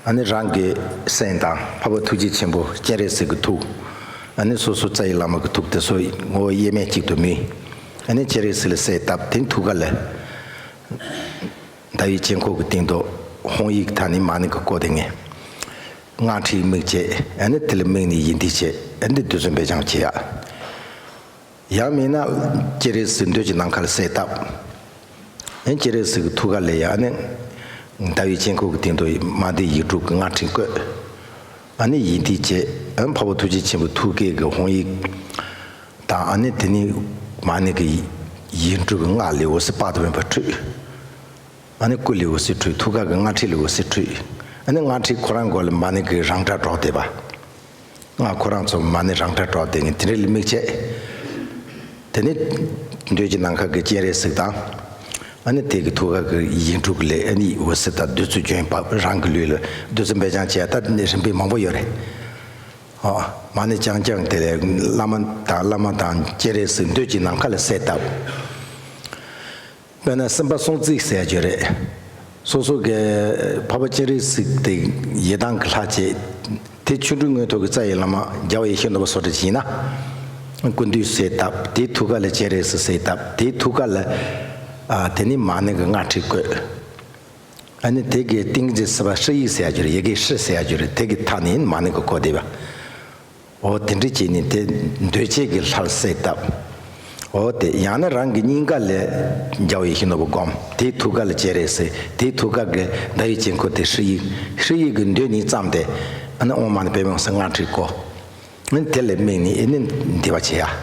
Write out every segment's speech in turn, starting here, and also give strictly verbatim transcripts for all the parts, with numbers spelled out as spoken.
ཨ་ནི་རང་གི་སེམས་དང་འཕགས་པ་ཐུགས་རྗེ་ཆེན་པོ་སྤྱན་རས་གཟིགས་ཀྱི་ཐུགས། ཨ་ནི་སོ་སོ་རྩ་བའི་བླ་མ་གི་ཐུགས་དེ་ཚོ་ངོ་བོ་དབྱེར་མེད་གཅིག་ཏུ་མོས། ཨ་ནི་སྤྱན་རས་གཟིགས་ལ་གསལ་བཏབ། དེ་ཐུགས་ཀ་ལ་ཟླ་བའི་དཀྱིལ་འཁོར་གྱི་སྟེང་དུ་ཧཱུྃ་ཡིག་དང་ནི་མ་ཎི་གིས་བསྐོར་ཏེ་ངས་སྔགས་ཁྲིད་དམིགས་བྱས། ཨ་ནི་དེ་ལ་དམིགས་ནས་ཡིད་བཟླས་བྱས། ཨ་ནི་བདུད་རྩི་འབེབས་སྦྱང་བྱེད་ཡ། ཡང་མིན་ན་སྤྱན་རས་གཟིགས་མདོས་ཀྱི་ནམ་མཁའ་ལ་གསལ་བཏབ། ཨ་ནི་སྤྱན་རས་གཟིགས་ཀྱི་ཐུགས་ཀ་ལ་ཡ། ཨ་ནི་ཟླ་བའི་དཀྱིལ་འཁོར་གྱི་སྟེང་དུ་མ་ཎི་ཡིག་དྲུག་གི་སྔགས་ཕྲེང་བཀོད། ཨ་ནི་ཡིད་བཟླས་བྱས། ཨ་ནི་འཕགས་པ་ཐུགས་རྗེ་ཆེན་པོའི་ཐུགས་ཀའི་གི་ཧཱུྃ་ཡིག་དང་། ཨ་ནི་དེ་ནས་མ་ཎི་གི་ཡིག་དྲུག་གི་སྔགས་ལས་འོད་ཟེར་དཔག་ཏུ་མེད་པ་འཕྲོས། ཨ་ནི་སྐུ་ལས་འོད་ཟེར་འཕྲོས། ཐུགས་ཀ་གི་སྔགས་ཁྲིད་ལས་འོད་ཟེར་འཕྲོས། ཨ་ནི་སྔགས་ཁྲིད་ཁོ་རང་མགོ་ལ་མ་ཎི་གི་རང་སྒྲ་སྒྲོག་བསྡད་པ། སྔགས་ཁོ་རང་ཚོ་མ་ཎི་རང་སྒྲ་སྒྲོག་བསྡད་ནས་དེ་འདྲ་ལ་དམིགས་བྱས། དེ་ནས་མདོས་ཀྱི་ནམ་མཁའ་གི་སྤྱན་རས་གཟིགས་དང་། ཨ་ནི་དེ་གི་ཐུགས་ཀ་གི་ཡིག་དྲུག་ལས་ཨ་ནི་འོད་ཟེར་དང་བདུད་རྩི་ལྗོན་པ་རང་གི་ལུས་ལ་བདུད་རྩི་འབེབས་སྦྱང་བྱས། ད་ནི་རིམ་པས་མང་པོ་ཡོད་རེད། ཨོ། མ་ཎི་རྐྱང་རྐྱང་དེ་ལས་བླ་མ་དང་བླ་མ་དང་སྤྱན་རས་གཟིགས་མདོས་ཀྱི་ནམ་མཁའ་ལ་གསལ་བཏབ། དཔེར་ན་སེམས་དཔའ་སྲོང་བཙན་ཟེར་ཡ་ཅིག་ཡོད་རེད། སོ་སོ་གི་འཕགས་པ་སྤྱན་རས་གཟིགས་དེ་ཡི་དམ་གྱི་ལྷ་བྱས། དེ་ཆོ་འཕྲུལ་མངོན་མཐོ་གི་རྩ་བའི་བླ་མ་རྒྱལ་བ་ཡིད་བཞིན་ནོར་བུ་སོགས་འདྲ་ཅིག་ཡིན་ན། སྐུ་མདུན་གསལ་བཏབ། དེའི་ཐུགས་ཀ་ལ་སྤྱན་རས་གཟིགས་གསལ་བཏབ། དེའི་ཐུགས་ཀ་ལ། ཨ། དེ་ནས་མ་ཎི་གི་སྔགས་ཁྲིད་བཀོད། ཨ་ནི་དེ་གི་ཏིང་འཛིན་སྲིད་པ་ཧྲཱིཿ་ཡིག་ཟེར་ཡ་ཅིག་ཡོད་རེད། ཡི་གེ་ཧྲཱིཿ་ཟེར་ཡ་ཅིག་ཡོད་རེད། དེ་གི་མཐའ་ནས་མ་ཎི་གིས་བསྐོར་བསྡད་པ། འོ། དེ་འདྲ་བྱས་ནས་དེ་མདོས་བྱེད་ཀྱི་ལྷར་གསལ་བཏབ། འོ། དེ་ཡང་ན་རང་གི་སྙིང་ག་ལ་རྒྱལ་བ་ཡིད་བཞིན་ནོར་བུ་བསྒོམ། དེའི་ཐུགས་ཀ་ལ་སྤྱན་རས་གཟིགས། དེའི་ཐུགས་ཀ་གི་ཟླ་བའི་དཀྱིལ་འཁོར་དེ་ཧྲཱིཿ་ཡིག། ཧྲཱིཿ་ཡིག་གི་མདོས་གཉིས་བརྩམས་ཏེ། ཨ་ནི་ཨོཾ་མ་ཎི་པདྨེ་ཧཱུྃ་ཟེར་སྔགས་ཁྲིད་བསྐོར། ཨ་ནི་དེ་ལ་དམིགས་ནས་ཨ་ནི་བཟླས་པ་བྱེད་ཡ།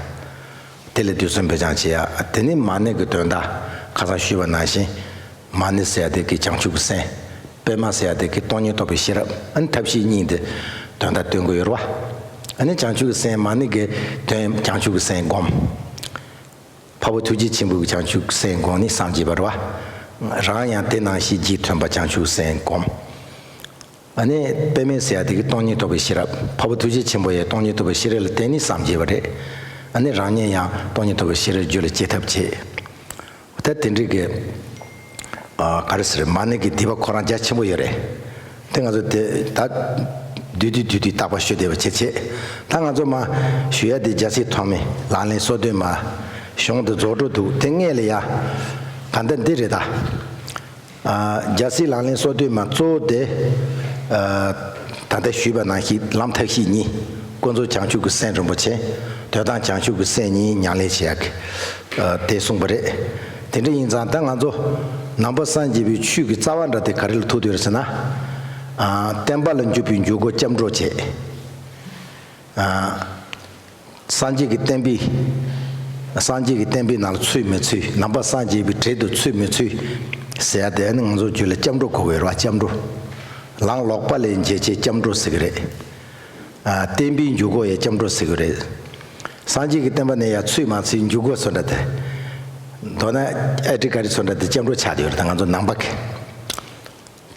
དེ་ལས་བདུད་རྩི་འབེབས་སྦྱང་བྱེད་ཡ། དེ་ནས་མ་ཎི་གི་དོན་དག་ཁ་སང་ཞུས་པ་ནང་བཞིན། མ་ཎི་ཟེར་ཡ་དེ་གི་བྱང་ཆུབ་ཀྱི་སེམས། པདྨ་ཟེར་ཡ་དེ་གི་སྟོང་ཉིད་རྟོགས་པའི་ཤེས་རབ། ཨ་ནི་ཐབས་ཤེས་གཉིས་དེ་དོན་དག་སྟོན་གྱི་ཡོད་རེད་བ། ཨ་ནི་བྱང་ཆུབ་ཀྱི་སེམས། མ་ཎི་གི་དོན་བྱང་ཆུབ་ཀྱི་སེམས་བསྒོམ། འཕགས་པ་ཐུགས་རྗེ་ཆེན་པོའི་བྱང་ཆུབ་ཀྱི་སེམས་བསྒོམས་ནས་སངས་རྒྱས་པ་རེད་བ། རང་ཡང་དེ་ནང་བཞིན་རྗེས་མཐུན་པ་བྱང་ཆུབ་ཀྱི་སེམས་བསྒོམ། ཨ་ནི་པདྨེ་ཟེར་ཡ་དེ་གི་སྟོང་ཉིད་རྟོགས་པའི་ཤེས་རབ། འཕགས་པ་ཐུགས་རྗེ་ཆེན་པོ་ཡང་སྟོང་ཉིད་རྟོགས་པའི་ཤེས་རབ་ལ་བརྟེན་ནས་སངས་རྒྱས་པ་རེད། ཨ་ནི་རང་ཉིད་ཡང་སྟོང་ཉིད་རྟོགས་པའི་ཤེས་རབ་རྒྱུད་ལ་སྐྱེ་ཐབས་བྱེད། ད་དེ་འདྲའི་གི། ཨ། ག་རེ་ཟེར། མ་ཎི་གི་སྡིག་པ་ཁོ་རང་རྒྱ་ཆེན་པོ་ཡོད་རེད། དེ་ང་ཚོ་དེ་ད་བསྡུས་བསྡུས་བསྡུས་བསྡུས་དག་པ་ཞུ་བདེ་བ་བྱེད་ཆེད། ད་ང་ཚོ་མ་ཞུ་ཡ་དེ་རྒྱལ་སྲས་ཐོགས་མེད་ལག་ལེན་སོ་བདུན་མ་གཞུང་དེ་རྫོགས་འགྲོ་འདུག་དེ་སྔས་ལ་ཡ་ག་འདྲ་འདི་རེད་ད། ཨ། རྒྱལ་སྲས་ལག་ལེན་སོ་བདུན་མ་གཙོ་བོ་དེ། ཨ། ད་ལྟ་ཞུས་པ་ནང་བཞིན་ལམ་ཐབས་ཤེས་གཉིས། ཀུན་རྫོབ་བྱང་ཆུབ་ཀྱི་སེམས་རིན་པོ་ཆེ། དོན་དམ་བྱང་ཆུབ་ཀྱི་སེམས་གཉིས་ཉམས་ལེན་བྱེད་ཡག་གི། ཨ། དེ་གསུངས་པ་རེད། དེ་འདྲ་ཡིན་ཙང་ད་ང་ཚོ་ནང་པ་སངས་རྒྱས་པའི་ཆོས་ཀྱི་རྩ་བ་འདྲ་དེ་ག་རེ་ལ་ཐུག་བསྡད་ཡོད་རེད་ཟེར་ན། ཨ། བསྟན་པ་ལ་འཇུག་པའི་འཇུག་སྒོ་སྐྱབས་འགྲོ་བྱེད། ཨ། སངས་རྒྱས་ཀྱི་བསྟན་པའི། སངས་རྒྱས་ཀྱི་བསྟན་པའི་ནང་ལ་ཚུད་མི་ཚུད། ནང་པ་སངས་རྒྱས་པའི་གྲལ་དུ་ཚུད་མི་ཚུད་ཟེར་ཡ་དེ་ནི་ང་ཚོ་རྒྱུད་ལ་སྐྱབས་འགྲོ་གོ་དགོས་རེད་བ། སྐྱབས་འགྲོ། ལམ་ལོག་པ་ལས་འབྱེད་བྱེད་སྐྱབས་འགྲོ་ཟེར་གི་རེད། ཨ། བསྟན་པའི་འཇུག་སྒོ་ཡང་སྐྱབས་འགྲོ་ཟེར་གི་རེད། སངས་རྒྱས་ཀྱི་བསྟན་པ་ནས་ཡར་ཚུད་མ་ཚུད་འཇུག་སྒོ་ཚོ་འདྲ་དེ། མདོར་ན་ཨེ་ཊི་ཀ་རི་ཚོ་འདྲ་དེ་སྐྱབས་འགྲོ་ཆགས་བསྡད་ཡོད་རེད། ད་ང་ཚོ་ནང་པ་གི།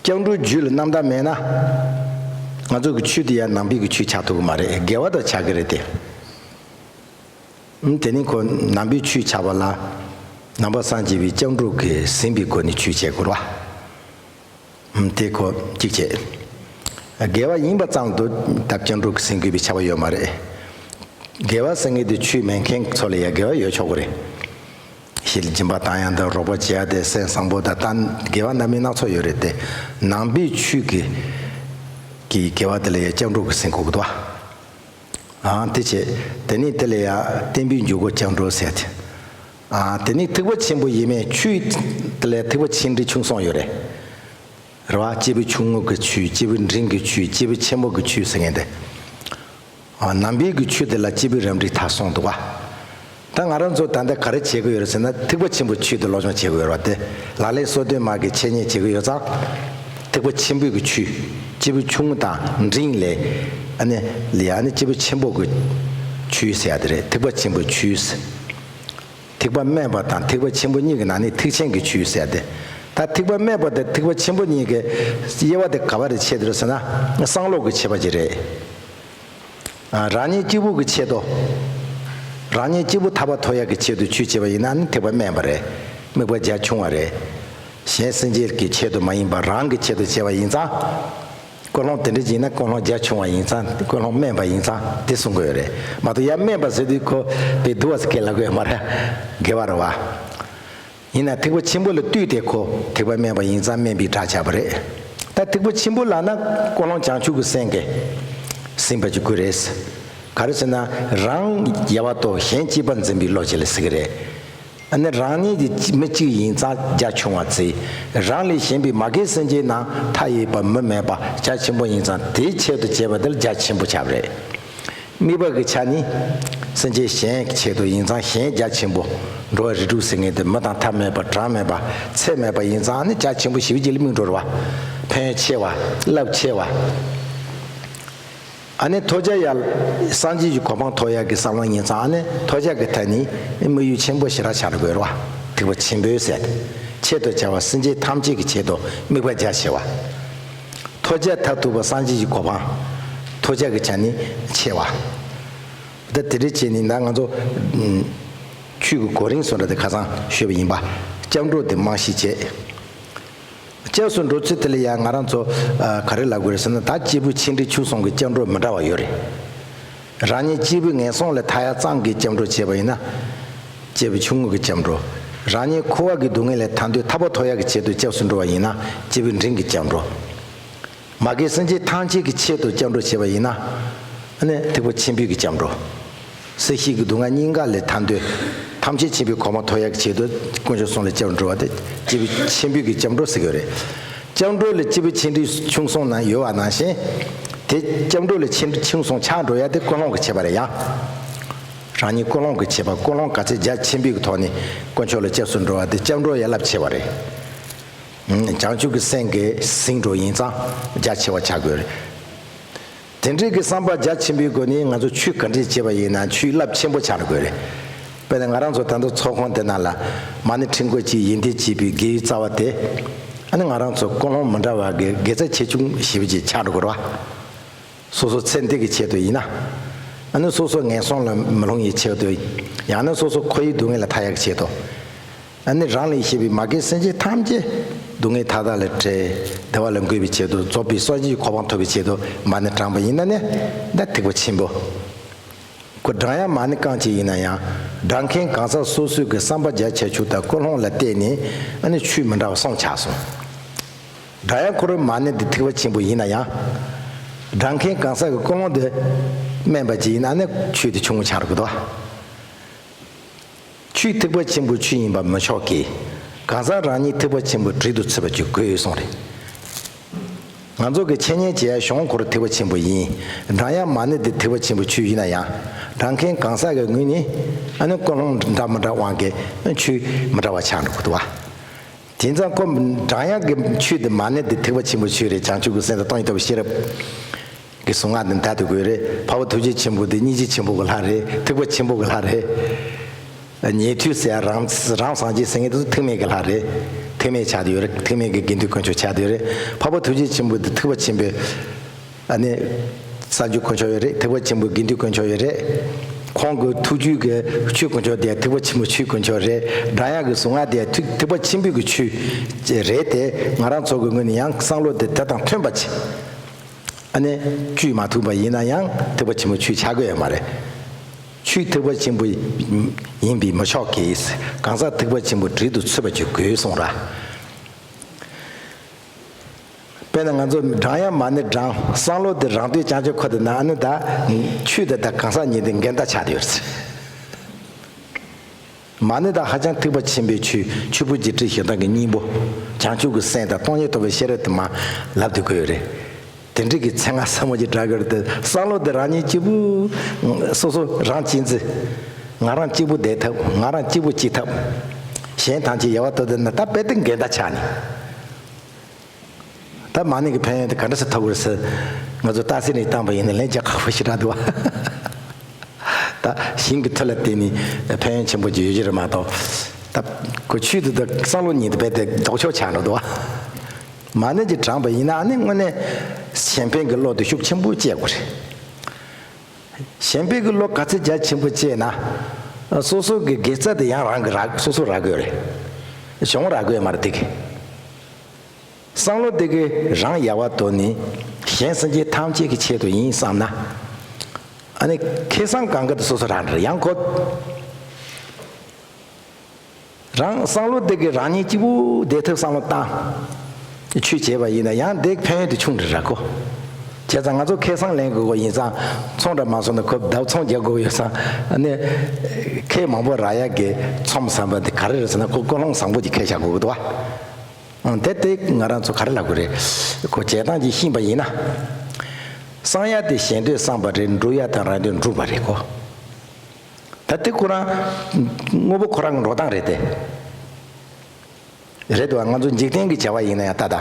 སྐྱབས་འགྲོ་རྒྱུད་ལ་རྣམ་དག་མེད་ན། ང་ཚོ་གི་ཆོས་དེ་ཡང་ནང་པའི་གི་ཆོས་ཆགས་ཐུབ་ཀྱི་མ་རེད། དགེ་བ་དང་ཆགས་ཀྱི་རེད་དེ། ཨུམ། དེ་ནི་ཁོ་ནང་པའི་ཆོས་ཆགས་པ་ལ། ནང་པ་སངས་རྒྱས་པའི་སྐྱབས་འགྲོ་གིས་ཟིན་པའི་སྒོ་ནས་ཆོས་བྱེད་དགོས་རེད་བ། ཨུམ། དེ་ཁོ་གཅིག་བྱས། དགེ་བ་ཡིན་པ་ཙམ་དུ་ད་སྐྱབས་འགྲོ་གིས་ཟིན་དགོས་པའི་ཁྱབ་པ་ཡོད་མ་རེད། དགེ་བ་ཟེར་མཁན་དེ་ཆོས་མེད་མཁན་ཚོ་ལ་ཡང་དགེ་བ་ཡོད་ཆོག་གི་རེད། ཞི་ལུ་སྦྱིན་པ་བཏང་ཡ་དང་། རོགས་པ་བྱེད་ཡ་དེ། སེམས་བཟང་པོ་དང་། ད་དགེ་བ་སྣ་མིན་སྣ་ཚོགས་ཡོད་རེད་དེ། ནང་པའི་ཆོས་ཀྱི་གི་དགེ་བ་དེ་ལ་ཡང་སྐྱབས་འགྲོ་གིས་ཟིན་དགོས་ཀྱི་འདུག་བ། ཨ། དེ་བྱས། དེ་ནས་དེ་ལ་ཡང་བསྟན་པའི་འཇུག་སྒོ་སྐྱབས་འགྲོ་ཟེར་ཏེ། ཨ། དེ་ནས་ཐེག་པ་ཆེན་པོ་ཡིན་མིན། ཆོས་དེ་ལ་ཐེག་པ་ཆེ་འབྲིང་ཆུང་གསུམ་ཡོད་རེད། རེད་བ། སྐྱེས་བུ་ཆུང་ངུ་གི་ཆོས། སྐྱེས་བུ་འབྲིང་གི་ཆོས། སྐྱེས་བུ་ཆེན་པོ་གི་ཆོས་ཟེར་མཁན་དེ། ཨ། ནང་པའི་གི་ཆོས་དེ་ལ་སྐྱེས་བུ་རབ་འབྲིང་ཐ་གསུམ་འདུག་བ། ད་ང་རང་ཚོ་ད་ལྟ་ག་རེ་བྱེད་ཀྱི་ཡོད་རེད་ཟེར་ན། ཐེག་པ་ཆེན་པོའི་ཆོས་དེ་སློབ་སྦྱོང་བྱེད་ཀྱི་ཡོད་རེད་བ། དེ་ལག་ལེན་སོ་བདུན་མ་གི་འཆད་ཉན་བྱེད་ཀྱི་ཡོད་ཙང་། ཐེག་པ་ཆེན་པོའི་གི་ཆོས། སྐྱེས་བུ་ཆུང་ངུ་དང་འབྲིང་ལས། ཨ་ནི་ལས། ཨ་ནི་སྐྱེས་བུ་ཆེན་པོ་གི་ཆོས་ཟེར་ཡ་དེ་རེད། ཐེག་པ་ཆེན་པོའི་ཆོས། ཐེག་པ་དམན་པ་དང་ཐེག་པ་ཆེན་པོ་གཉིས་ཀྱི་ནང་ནས་ཐེག་ཆེན་གྱི་ཆོས་ཟེར་ཏེ། ད་ཐེག་པ་དམན་པ་དང་ཐེག་པ་ཆེན་པོ་གཉིས་ཀྱི་དབྱེ་བ་དེ་ག་པར་ཕྱེ་འདུག་ཟེར་ན། བསམ་བློ་གི་ཁྱད་པར་ཅིག་རེད། ཨ། རང་ཉིད་གཅིག་པུ་གི་ཆེད་དུ། རང་ཉིད་གཅིག་པུ་ཐར་པ་ཐོབ་ཡག་གི་ཆེད་དུ་ཆོས་བྱེད་པ་ཡིན་ན་ནི་ཐེག་པ་དམན་པ་རེད། དམིགས་པ་རྒྱ་ཆུང་བ་རེད། གཞན་སེམས་ཅན་གྱི་ཆེད་དུ་མ་ཡིན་པར་རང་གི་ཆེད་དུ་བྱས་པ་ཡིན་ཙང་། ཀུན་སློང་དེ་འདྲ་ཡིན་ན་ཀུན་སློང་རྒྱ་ཆུང་བ་ཡིན་ཙང་ཀུན་སློང་དམན་པ་ཡིན་ཙང་དེ་གསུང་གི་ཡོད་རེད་མ་གཏོགས། ཡ་དམན་པ་ཟེར་དུས་ཁོ་དཔེ་སྡུག་པ་ཟེར་སྐད་ལབ་གི་ཡོད་མ་རེད། དགེ་བ་རེད་བ། ཡིན་ན་ཐེག་པ་ཆེན་པོ་ལ་ལྟོས་ཏེ་ཁོ་ཐེག་པ་དམན་པ་ཡིན་ཙང་དམན་པའི་སྒྲ་བྱ་བ་རེད། ད་ཐེག་པ་ཆེན་པོ་ལབ་ན་ཀུན་སློང་བྱང་ཆུབ་ཀྱི་སེམས་ཀྱིས་ཟིན་པ་ཅིག་དགོས་རེད། ག་རེ་ཟེར་ན་རང་ཡལ་བ་དང་གཞན་གཅེས་པར་འཛིན་པའི་བློ་ཅིག་ལ་ཟེར་གི་རེད། ཨ་ནི་རང་ཉིད་ཀྱི་མི་གཅིག་ཡིན་ཙང་རྒྱ་ཆུང་བ་བརྩི། རང་ལས་གཞན་པའི་མ་རྒན་སེམས་ཅན་རྣམས་མཐའ་ཡས་པ་མུ་མེད་པ་རྒྱ་ཆེན་པོ་ཡིན་ཙང་དེའི་ཆེད་དུ་བྱས་པ་དེ་ལ་རྒྱ་ཆེན་པོ་བྱ་བ་རེད། དམིགས་པ་གི་ཆ་ནི་སེམས་ཅན་གཞན་གྱི་ཆེད་དུ་ཡིན་ཙང་གཞན་རྒྱ་ཆེན་པོ། འགྲོ་བ་རིགས་དྲུག་ཟེར་མཁན་དེ་མི་དང་ཐ་མལ་པ་གྲངས་མེད་པ་ཚད་མེད་པ་ཡིན་ཙང་ཨ་ནི་རྒྱ་ཆེན་པོ་ཞེ་པོ་ཅིག་ལ་དམིགས་འགྲོ་རེད་བ། ཕན་ཡོན་ཆེ་བ། རླབས་ཆེ་བ། ཨ་ནི་ཐོས་རྒྱ་ཡར་སངས་རྒྱས་ཀྱི་གོ་འཕང་ཐོབ་ཡག་གི་བསམ་བློ་ཡིན་ཙང་ཨ་ནི་ཐོས་རྒྱ་གི་ཐད་ནས་དམིགས་ཡུལ་ཆེན་པོ་ཞེ་དྲག་ཆགས་འགྲོ་དགོས་རེད་བ། ཐེག་པ་ཆེན་པོའི་ཟེར་ཏེ། ཆེད་དུ་བྱ་བ་སེམས་ཅན་ཐམས་ཅད་ཀྱི་ཆེད་དུ་དམིགས་པ་རྒྱ་ཆེ་བ། ཐོས་རྒྱ་མཐར་ཐུག་པ་སངས་རྒྱས་ཀྱི་གོ་འཕང་། ཐོས་རྒྱ་གི་ཆ་ནས་ཆེ་བ། ད་དེ་འདྲ་བྱས་ནས་ད་ང་ཚོ་ཨུམ་ཆོས་ཀྱི་གོ་རིམ་སོགས་འདྲ་དེ་ཁ་སང་ཞུས་པ་ཡིན་པ། སྐྱབས་འགྲོ་དེ་རྨང་གཞི་བྱས། སྐྱབས་སུ་འགྲོ་ཚུལ་དེ་ལ་ཡང་ང་རང་ཚོ་ཨ་ག་རེ་ལབ་དགོས་རེད་ཟེར་ན། ད་སྐྱེས་བུ་ཆེ་འབྲིང་ཆུང་གསུམ་གྱི་སྐྱབས་འགྲོ་མི་འདྲ་བ་ཡོད་རེད། རང་ཉིད་སྐྱེས་བུ་ངན་སོང་ལས་ཐར་ཡག་ཙམ་གྱི་སྐྱབས་འགྲོ་བྱས་པ་ཡིན་ན་སྐྱེས་བུ་ཆུང་ངུ་གི་སྐྱབས་འགྲོ། རང་ཉིད་འཁོར་བ་གི་སྡུག་བསྔལ་ལས་ཐར་འདོད་ཐར་པ་ཐོབ་ཡག་གི་ཆེད་དུ་སྐྱབས་སུ་འགྲོ་བ་ཡིན་ན་སྐྱེས་བུ་འབྲིང་གི་སྐྱབས་འགྲོ། མ་རྒན་སེམས་ཅན་ཐམས་ཅད་ཀྱི་ཆེད་དུ་སྐྱབས་འགྲོ་བྱས་པ་ཡིན་ན། ཨ་ནི་ཐེག་པ་ཆེན་པོའི་གི་སྐྱབས་འགྲོ། སྲིད་ཞིའི་གི་སྡུག་བསྔལ་གཉིས་ཀ་ལས་ཐར་འདོད། ཐམས་ཅད་མཁྱེན་པའི་གོ་འཕང་ཐོབ་ཡག་གི་ཆེད་དུ་དཀོན་མཆོག་གསུམ་ལ་སྐྱབས་འགྲོ་བ་དེ་སྐྱེས་བུ་ཆེན་པོའི་གི་སྐྱབས་འགྲོ་ཟེར་གི་རེད། སྐྱབས་འགྲོ་ལ་སྐྱེས་བུ་ཆེ་འབྲིང་ཆུང་གསུམ་ནང་ཡོད་པ་ནང་བཞིན། དེ་སྐྱབས་འགྲོ་ལ་ཆེ་འབྲིང་ཆུང་གསུམ་ཆགས་འགྲོ་ཡག་དེ་ཀུན་སློང་གི་ཁྱད་པར་རེད་ཡ། རང་ཉིད་ཀུན་སློང་གི་ཁྱད་པར། ཀུན་སློང་ག་ཚད་རྒྱ་ཆེན་པོའི་གི་ཐོག་ནས་དཀོན་མཆོག་ལ་སྐྱབས་སུ་འགྲོ་བ་དེ་སྐྱབས་འགྲོ་ཡ་རླབས་ཆེ་བ་རེད། བྱང་ཆུབ་ཀྱི་སེམས་ཀྱིས་ཟིན་འགྲོ་ཡིན་ཙང་རྒྱ་ཆེ་བ་ཆགས་དགོས་རེད། དེ་འདྲའི་གི་བསམ་པ་རྒྱ་ཆེན་པོའི་སྒོ་ནས་ང་ཚོ་ཆོས་ག་འདྲས་བྱེད་པ་ཡིན་ན་ཆོས་རླབས་ཆེན་པོ་ཆགས་དགོས་རེད། དཔེར་ན་ང་རང་ཚོ་ད་ལྟ་ཚོགས་ཁང་འདི་ནང་ལ་མ་ཎི་ཕྲེང་སྐོར་གྱིས་ཡོན་ཏན་བྱེད་པའི་དགེ་བའི་རྩ་བ་དེ། ཨ་ནི་ང་རང་ཚོ་ཀུན་སློང་མི་འདྲ་བ་གི་དགེ་རྩ་ཆེ་ཆུང་ཞེ་པོ་ཅིག་ཆགས་འགྲོ་དགོས་རེད་བ། སོ་སོ་ཚེ་འདི་གི་ཆེད་དུ་ཡིན་ན། ཨ་ནི་སོ་སོ་ངན་སོང་ལ་མི་ལྷུང་བའི་ཆེད་དུ། ཡང་ན་སོ་སོ་འཁོར་བའི་སྡུག་བསྔལ་ལས་ཐར་ཡག་གི་ཆེད་དུ། ཨ་ནི་རང་ལས་གཞན་པའི་མ་རྒན་སེམས་ཅན་ཐམས་ཅད་སྡུག་བསྔལ་མཐའ་དག་ལས་བྲལ་བདེ་བ་ལ་འགོད་པའི་ཆེད་དུ་རྫོགས་པའི་སངས་རྒྱས་ཀྱི་གོ་འཕང་ཐོབ་པའི་ཆེད་དུ་མ་ཎི་བགྲངས་པ་ཡིན་ན་ནི་ད་ཐེག་པ་ཆེན་པོ། ཁོ་བགྲང་ཡག་མ་ཎི་རྐང་གཅིག་ཡིན་ན་ཡང་བགྲང་མཁན་གང་ཟག་སོ་སོའི་གི་བསམ་པ་རྒྱ་ཆེ་ཆུང་དང་ཀུན་སློང་ལ་བལྟས་ནས་ཨ་ནི་ཆོས་མི་འདྲ་བ་གསུམ་ཆགས་སོང་། བགྲང་ཡག་ཁོ་རང་མ་ཎི་འདི་ཐེག་པ་ཆེན་པོ་ཡིན་ན་ཡང་། བགྲང་མཁན་གང་ཟག་གི་ཀུན་སློང་འདི་དམན་པ་ཅིག་ཡིན་ན་ནི་ཆོས་དེ་ཆུང་ངུ་ཆགས་འགྲོ་གི་འདུག་བ། ཆོས་ཐེག་པ་ཆེན་པོའི་ཆོས་ཡིན་པ་མི་ཆོག་གི། གང་ཟག་རང་ཉིད་ཐེག་པ་ཆེན་པོའི་དྲུང་དུ་ཚུད་པ་ཅིག་དགོས་གསུངས་རེད། ང་ཚོ་གི་འཆད་ཉན་བྱེད་ཡག་གཞུང་ཁོ་རང་ཐེག་པ་ཆེན་པོ་ཡིན། བགྲང་ཡག་མ་ཎི་འདི་ཐེག་པ་ཆེན་པོའི་ཆོས་ཡིན་ན་ཡང་། བགྲང་མཁན་གང་ཟག་གི་ངོས་ནས་ཨ་ནི་ཀུན་སློང་འདྲ་མི་འདྲ་དབང་གིས་ཆོས་མི་འདྲ་བ་ཆགས་འགྲོ་གི་འདུག་བ། དེ་ཙང་ཁོ་བགྲང་ཡག་གི་ཆོས་དེ་མ་ཎི་དེ་ཐེག་པ་ཆེན་པོའི་ཆོས་རེད། བྱང་ཆུབ་ཀྱི་སེམས་དང་སྟོང་ཉིད་རྟོགས་པའི་ཤེས་རབ་ཀྱི་གཟུངས་སྔགས་དེ་འདྲ་དེ་དགོས་རེད། འཕགས་པ་ཐུགས་རྗེ་ཆེན་པོ་དེ་སྙིང་རྗེ་ཆེན་པོ་གི་ལྷ་རེད། ཐེག་པ་ཆེན་པོ་གི་ལྷ་རེད། ཉན་ཐོས་ཟེར་ཡག་རང་རང་སངས་རྒྱས་ཟེར་མཁན་དེ་ཚོ་ཐེག་དམན་གི་ལྷ་རེད། ཐེག་དམན་ཆགས་བསྡད་ཡོད་རེད། ཐེག་དམན་གི་དགེ་འདུན་དཀོན་མཆོག་ཆགས་བསྡད་ཡོད་རེད། འཕགས་པ་ཐུགས་རྗེ་ཆེན་པོ་དེ་ཐེག་པ་ཆེན་པོའི་ཨ་ནི་གསར་འགྱུར་དཀོན་མཆོག་ཡོད་རེད། ཐེག་པ་ཆེན་པོའི་དགེ་འདུན་དཀོན་མཆོག་ཡོད་རེད། ཁོང་གི་ཐུགས་རྒྱུད་ཀྱི་ཆོས་དཀོན་མཆོག་དེ་ཐེག་པ་ཆེན་པོའི་ཆོས་དཀོན་མཆོག་རེད། བགྲང་ཡག་གི་གཟུངས་སྔགས་དེ་ཐེག་ཐེག་པ་ཆེན་པོའི་གི་ཆོས་རེད་དེ། ང་རང་ཚོ་གི་ངོས་ནས་ཡང་བསམ་བློ་དེ་དེ་དང་མཐུན་པ་བྱེད། ཨ་ནི་བཅོས་མ་ཐུབ་པ་ཡིན་ན་ཡང་ཐེག་པ་ཆེན་པོའི་ཆོས་ཆགས་ཀྱི་ཡོད་མ་རེད། ཆོས་ཐེག་པ་ཆེན་པོ་ཡིན་པས་མི་ཆོག་གི། གང་ཟག་ཐེག་པ་ཆེན་པོའི་དྲུང་དུ་ཚུད་པ་ཅིག་དགོས་གསུངས་ར། དཔེར་ན་ང་ཚོ་བགྲང་ཡག་མ་ཎི་བགྲང་། བསམ་བློ་དེ་རང་དོན་བྱང་ཆུབ་ཁོ་དེ་ན་ཨ་ནི་ད་ཆོས་དེ་ད་གང་ཟག་ཉིད་དེ་འགལ་ཟླ་ཆགས་བསྡད་ཡོད་རེད། མ་ཎི་ད་ཧ་ཅང་ཐེག་པ་ཆེན་པོའི་ཆོས། ཆོས་ཕུང་བརྒྱད་ཁྲི་བཞི་སྟོང་གི་སྙིང་པོ། བྱང་ཆུབ་ཀྱི་སེམས་དང་སྟོང་ཉིད་རྟོགས་པའི་ཤེས་རབ་དེ་མར་ལབ་སྡོད་ཀྱི་ཡོད་རེད། དེ་འདྲ་གི་ཚེ་སྔ་ས་མོ་ཅིག་འདྲ་གི་རེད་དེ། བསམ་བློ་དེ་རང་ཉིད་གཅིག་པུ། སོ་སོ་རང་གཅེས་འཛིན། ང་རང་གཅིག་པུ་བསྡད་ཐབས། ང་རང་གཅིག་པུ་སྐྱིད་ཐབས། གཞན་ཐམས་ཅད་ཡལ་བར་ཐོབ་བསྡད་ན་ད་རྦད་དེ་འགལ་ཟླ་ཆགས་ནས། ད་མ་ཎི་གི་ཕན་ཡོན་དེ་ག་འདྲ་སེ་ཐོབ་དགོས་ཟེར་ང་ཚོ་རྟགས་གསལ་ནས་བཏང་པ་ཡིན་ན་ལན་རྒྱག་ཁག་པོ་ཞེ་དྲག་འདུག་བ། ད་ཞིང་གི་མཐུ་ལ་བརྟེན་ནས་ཕན་ཡོན་ཆེན་པོ་ཅིག་ཡོད་ཀྱི་རེད་མ་གཏོགས། ད་ཁོ་ཆོས་དེ་ད་བསམ་བློ་ཉིད་དེ་རྦད་དེ་ལྡོག་ཕྱོགས་ཆགས་འགྲོ་འདུག་བ། མ་ཎི་ཅིག་བགྲངས་པ་ཡིན་ན་ཨ་ནི་དངོས་གནས་གཞན་ཕན་གྱི་བློ་དེ་ཤུགས་ཆེན་པོ་སྐྱེ་དགོས་རེད། གཞན་ཕན་གྱི་བློ་ག་ཚོད་རྒྱ་ཆེན་པོ་སྐྱེས་ན། སོ་སོ་གི་དགེ་རྩ་དེ་ཡང་རང་གི་རག་སོ་སོ་རག་གི་ཡོད་རེད། གཞུང་རག་གི་ཡོད་མ་རེད་དེ་གི། བསམ་བློ་དེ་གི་རང་ཡལ་བར་དོར་ནས་གཞན་སེམས་ཅན་ཐམས་ཅད་ཀྱི་ཆེད་དུ་ཡིན་བསམ་ན། ཨ་ནི་ཁེ་བཟང་གང་ག་དེ་སོ་སོ་རང་རེད། ཡང་ཁོ་རང་བསམ་བློ་དེ་གི་རང་ཉིད་གཅིག་པུ་བདེ་ཐབས་བསམ་བློ་བཏང་། ཆོས་བྱས་པ་ཡིན་ན་ཡང་དེ་ཕན་ཡོན་དེ་ཆུང་དྲགས་ར་ཁོ། བྱས་ཙང་ང་ཚོ་ཁེ་བཟང་ལེན་དགོས་པ་ཡིན་ཙང་ཚོང་འདྲ་མ་སོང་ན་ཁོ་བདག་ཚོང་རྒྱག་དགོས་ཡོད་ཙང་ཨ་ནི་ཁེ་མང་པོ་རག་ཡག་གི་ཚོམས་བསམ་པ་དེ་ག་རེ་རེད་ཟེར་ན་ཁོ་ཀུན་སློང་བཟང་པོ་ཅིག་ཁེ་བཞག་དགོས་ཀྱི་འདུག་བ། ཨང་། དེ་དེ་ང་རང་ཚོ་ག་རེ་ལབ་དགོས་རེད། ཁོ་བྱེད་སྟངས་ཀྱིས་ཤེས་པ་ཡིན་ན། བསམ་ཡ་དེ་གཞན་དོན་བསམ་པ་རེད། སྒྲུབ་ཡ་དང་རང་དོན་སྒྲུབ་པ་རེད་ཁོ། ད་དེ་ཁོ་རང་དངོས་པོ་ཁོ་རང་གི་འགྲོ་སྟངས་རེད་དེ། རེད་དོ། ང་ཚོ་འཇིག་རྟེན་གྱི་བྱ་བ་ཡིན་ན་ཡང་ད་ལྟ།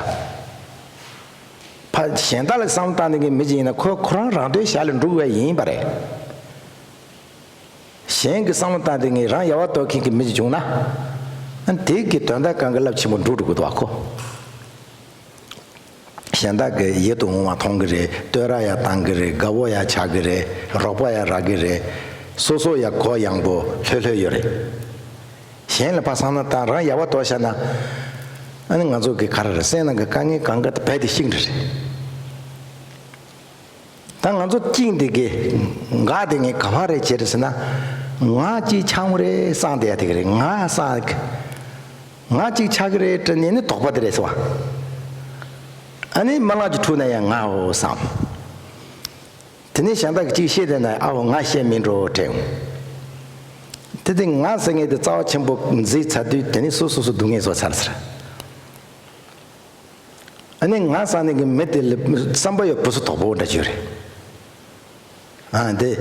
ཕ་གཞན་དག་ལ་བསམ་བཏང་ནས་ཀྱི་མི་ཅིག་ཡིན་ན་ཁོ་ཁོ་རང་རང་དོན་ཞལ་ལ་འགྲོ་དགོས་ཡ་ཡིན་པ་རེད། གཞན་གྱི་བསམ་བློ་བཏང་སྟེ་ངས་རང་ཡལ་བར་དོར་མཁན་གྱི་མི་ཞིག་བྱུང་ན། ཨ་ནི་དེ་གི་དོན་དག་གང་གི་རླབས་ཆེན་པོ་འགྲོ་འགྲོ་གི་འདུག་བ་ཁོ། གཞན་དག་གི་ཡིད་དུ་འོང་བ་མཐོང་གི་རེད། བསྟོད་ར་ཡང་བཏང་གི་རེད། དགའ་བོ་ཡང་ཆགས་ཀྱི་རེད། རོགས་པ་ཡང་རག་གི་རེད། སོ་སོ་ཡང་གུ་ཡངས་པོ་ལྷོད་ལྷོད་ཡོད་རེད། གཞན་ལ་ཕར་བསམ་བློ་བཏང་རང་ཡལ་བར་དོར་བཞག་ན། ཨ་ནི་ང་ཚོ་གི་ག་རེ་རེད། སེམས་ནང་གི་དཀའ་ངལ་གང་ག་དེ་རྦད་དེ་ཤིག་འདྲ་རེད། ད་ང་ཚོ་གཅིག་འདི་གི་འགག་དེ་ངས་ག་བ་རེད་བྱེད་རེད་ཟེར་ན། ང་གཅིག་ཆགས་མོ་རེད་བསམ་བསྡད་ཡ་དེ་ག་རེད། ང་བསམ་གི་ང་གཅིག་ཆགས་ཀྱི་རེད་དྲན་ནས་ནི་དོགས་པ་དེ་རེད་ཟེར་བ། ཨ་ནི་རྨི་ལམ་གྱི་འཁྲུལ་ན་ཡང་ང་འོ་བསམ། དེ་ནས་གཞན་དག་གིས་གཅིག་བཤད་བསྡད་ན་ཨ་འོ་ང་བཤད་མིན་འགྲོ་དྲན། དེ་དེ་ང་ཟེར་མཁན་དེ་རྩ་བ་ཆེན་པོ་འཛིན་ཚར་དུས་དེ་ནས་སོ་སོ་སོ་སྡུག་བསྔལ་བཟོ་ཚར་ཟེར། ཨ་ནི་ང་བསམ་ནས་གི་མི་དེ་ལ་བསམ་པ་ཡོད་བུ་སུ་དོག་པོ་འདྲ་བྱོས་རེད། ཨ་འདི།